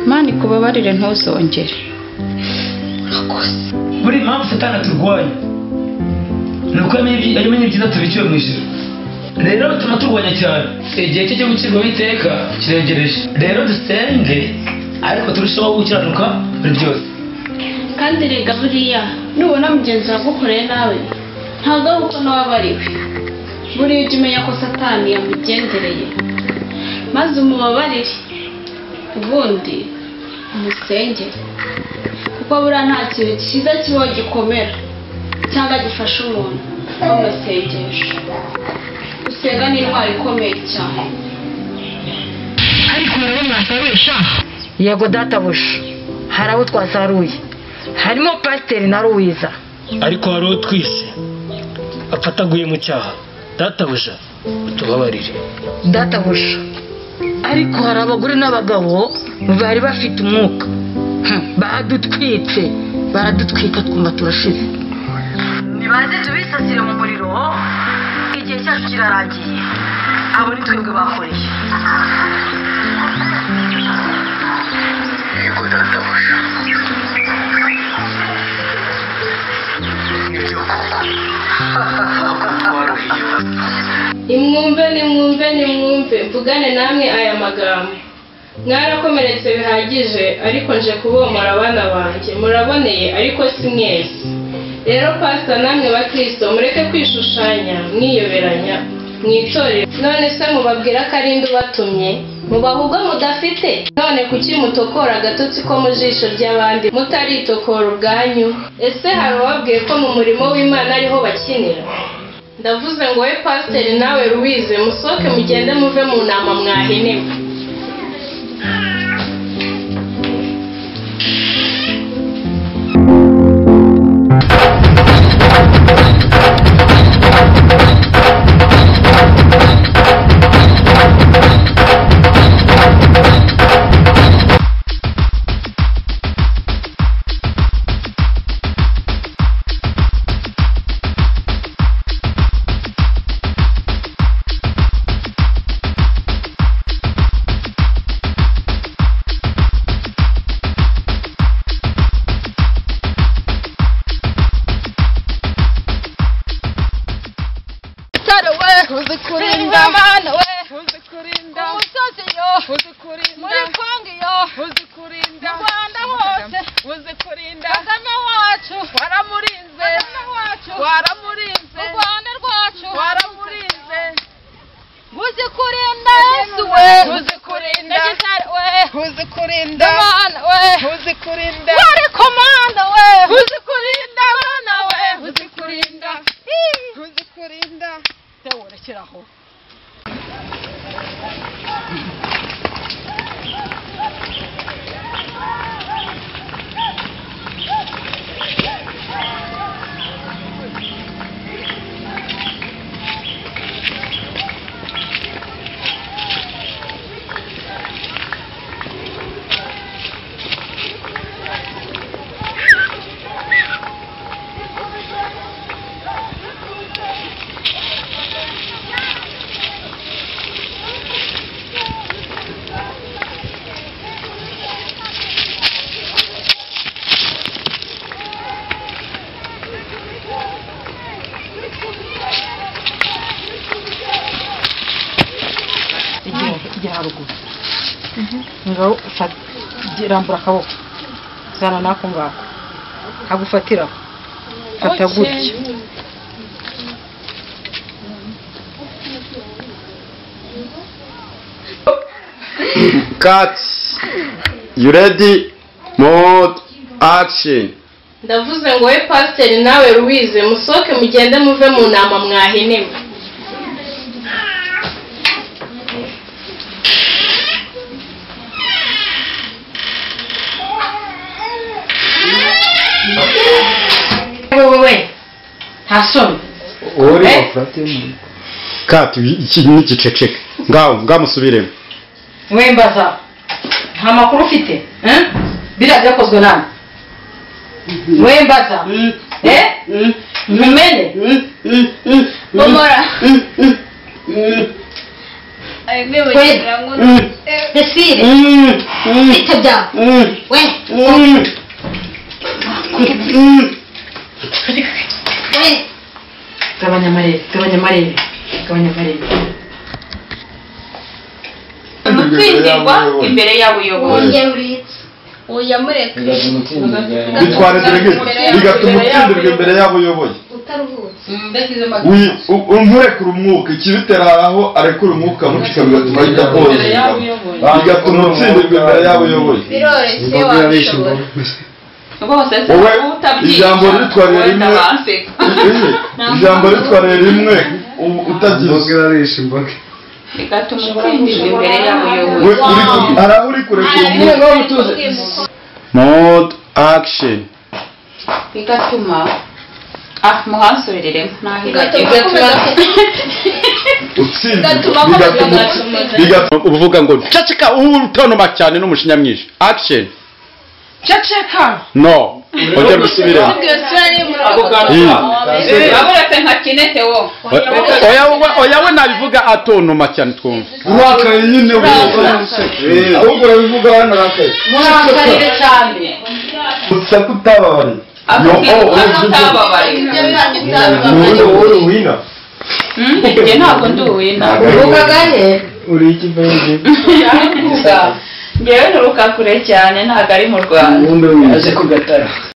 Imana ikubabarire ntuzongere.
Buri mpamvu Satani aturwanya ni uko yamenye ibyiza tubikiwe mu ijuru, rero bituma turwanya cyane. Igihe cye cyo gucirwaho iteka kiregereje, rero dusenge ariko turusheho gukiranuka muri byose.
Kandi rega buriya nubona mugenzi wawe agukoreye nawe ntabwo ari uko nawe abariwe, buriya ujya umenya ko Satani yamugendereye, maze umubabarire, ubundi umusengere, kuko buriya nta kintu cyiza kibaho gikomera cyangwa gifasha umuntu nk'amasengesho. Gusenga ni intwaro ikomeye cyane.
Ariko rero mwasaruye sha? Yego databuja, hari abo twasaruye, harimo pasiteri na Louise.
Ariko hari uwo twishe afataguye mu cyaha. Databuja utubabarire.
Databuja, ariko hari abagore n'abagabo bari bafite umwuka, badutwitse, baradutwika twumva turashize. Nibaze tubisasire mu muriro, igihe cyacu kirarangiye, abo ni twebwe bakoreye.
Yego databuja, nibyo koko ntabwo twaruhiye ubusa.
Nimwumve, nimwumve, nimwumve, mvugane namwe aya magambo. Mwarakomeretse bihagije, ariko nje kubomora abana banjye. Muraboneye, ariko si mwese. Rero pastor namwe bakristo mureke kwishushanya mwiyoberanya mwitorero. None se mubabwira ko ari nde ubatumye? Mubaha ubwo mudafite? None kuki mutokora agatotsi ko mu jisho ry'abandi mutaritokora ubwanyu? Ese hari uwababwiye ko mu murimo w'Imana ariho bakinira? Ndavuze ngo we pasiteri nawe Louise musohoke mugende muve mu nama mwahenewe.
kurinda
Mana we
uzi kurinda
ariko Mana we uzi kurinda Mana we uzi kurinda
uzi kurinda
teworekeraho. Igira haruguru ngaho rambura akaboko zana nako ngako agufatiraho fata gutya.
Cut. You ready? Mode action.
Ndavuze ngo we pasiteri nawe Louise musoke mugende muve mu nama mwahenewe.
Wewe nta soni
uri Cut iki n'igiceceke ngaho ngamusubiremo.
Wembaza nta makuru ufite biriya byakozwe nani? Wembaza ntumene
Bomora
Desire bite byawe we we
gabanya amarere gabanya amarere gabanya amarere.
Umutsindirwa imbere y'abuyobozi.
Oya mureka
bitwara bigatuma utsindirwa imbere y'abuyobozi. Nturekure umwuka ikibitera aho arekura umwuka mucika bigatuma ahita koza bigatuma utsindirwa imbere y'abuyobozi.
Biroroshye wabishobora.
Wowe ijambo ritwariye rimwe ijambo ritwariye rimwe utagize
bigatuma utsindirwa imbere y'abuyobozi.
Hari aho uri kurekura umwuka. Mode action.
Bigatuma muhansubiriremo
utsindirwa uvuga ngo ceceka utonoma cyane n'umushinya mwinshi. Action.
Ceceka.
No, ongera gusubiremo.
Aburetse nka kinete wo.
Oya we nabivuga atonoma cyane twumva.
Urakaye nyine ahubwo urabivuga hano arakaye.
Murakarire cyane.
Usa kutababariye.
Yo,
uri wina.
Njye ntabwo ndi uwina.
Ukagahe?
Uri iki baby?
Ngewe nturuka kure cyane ntabwo ari mu Rwanda.
Aje kugatara.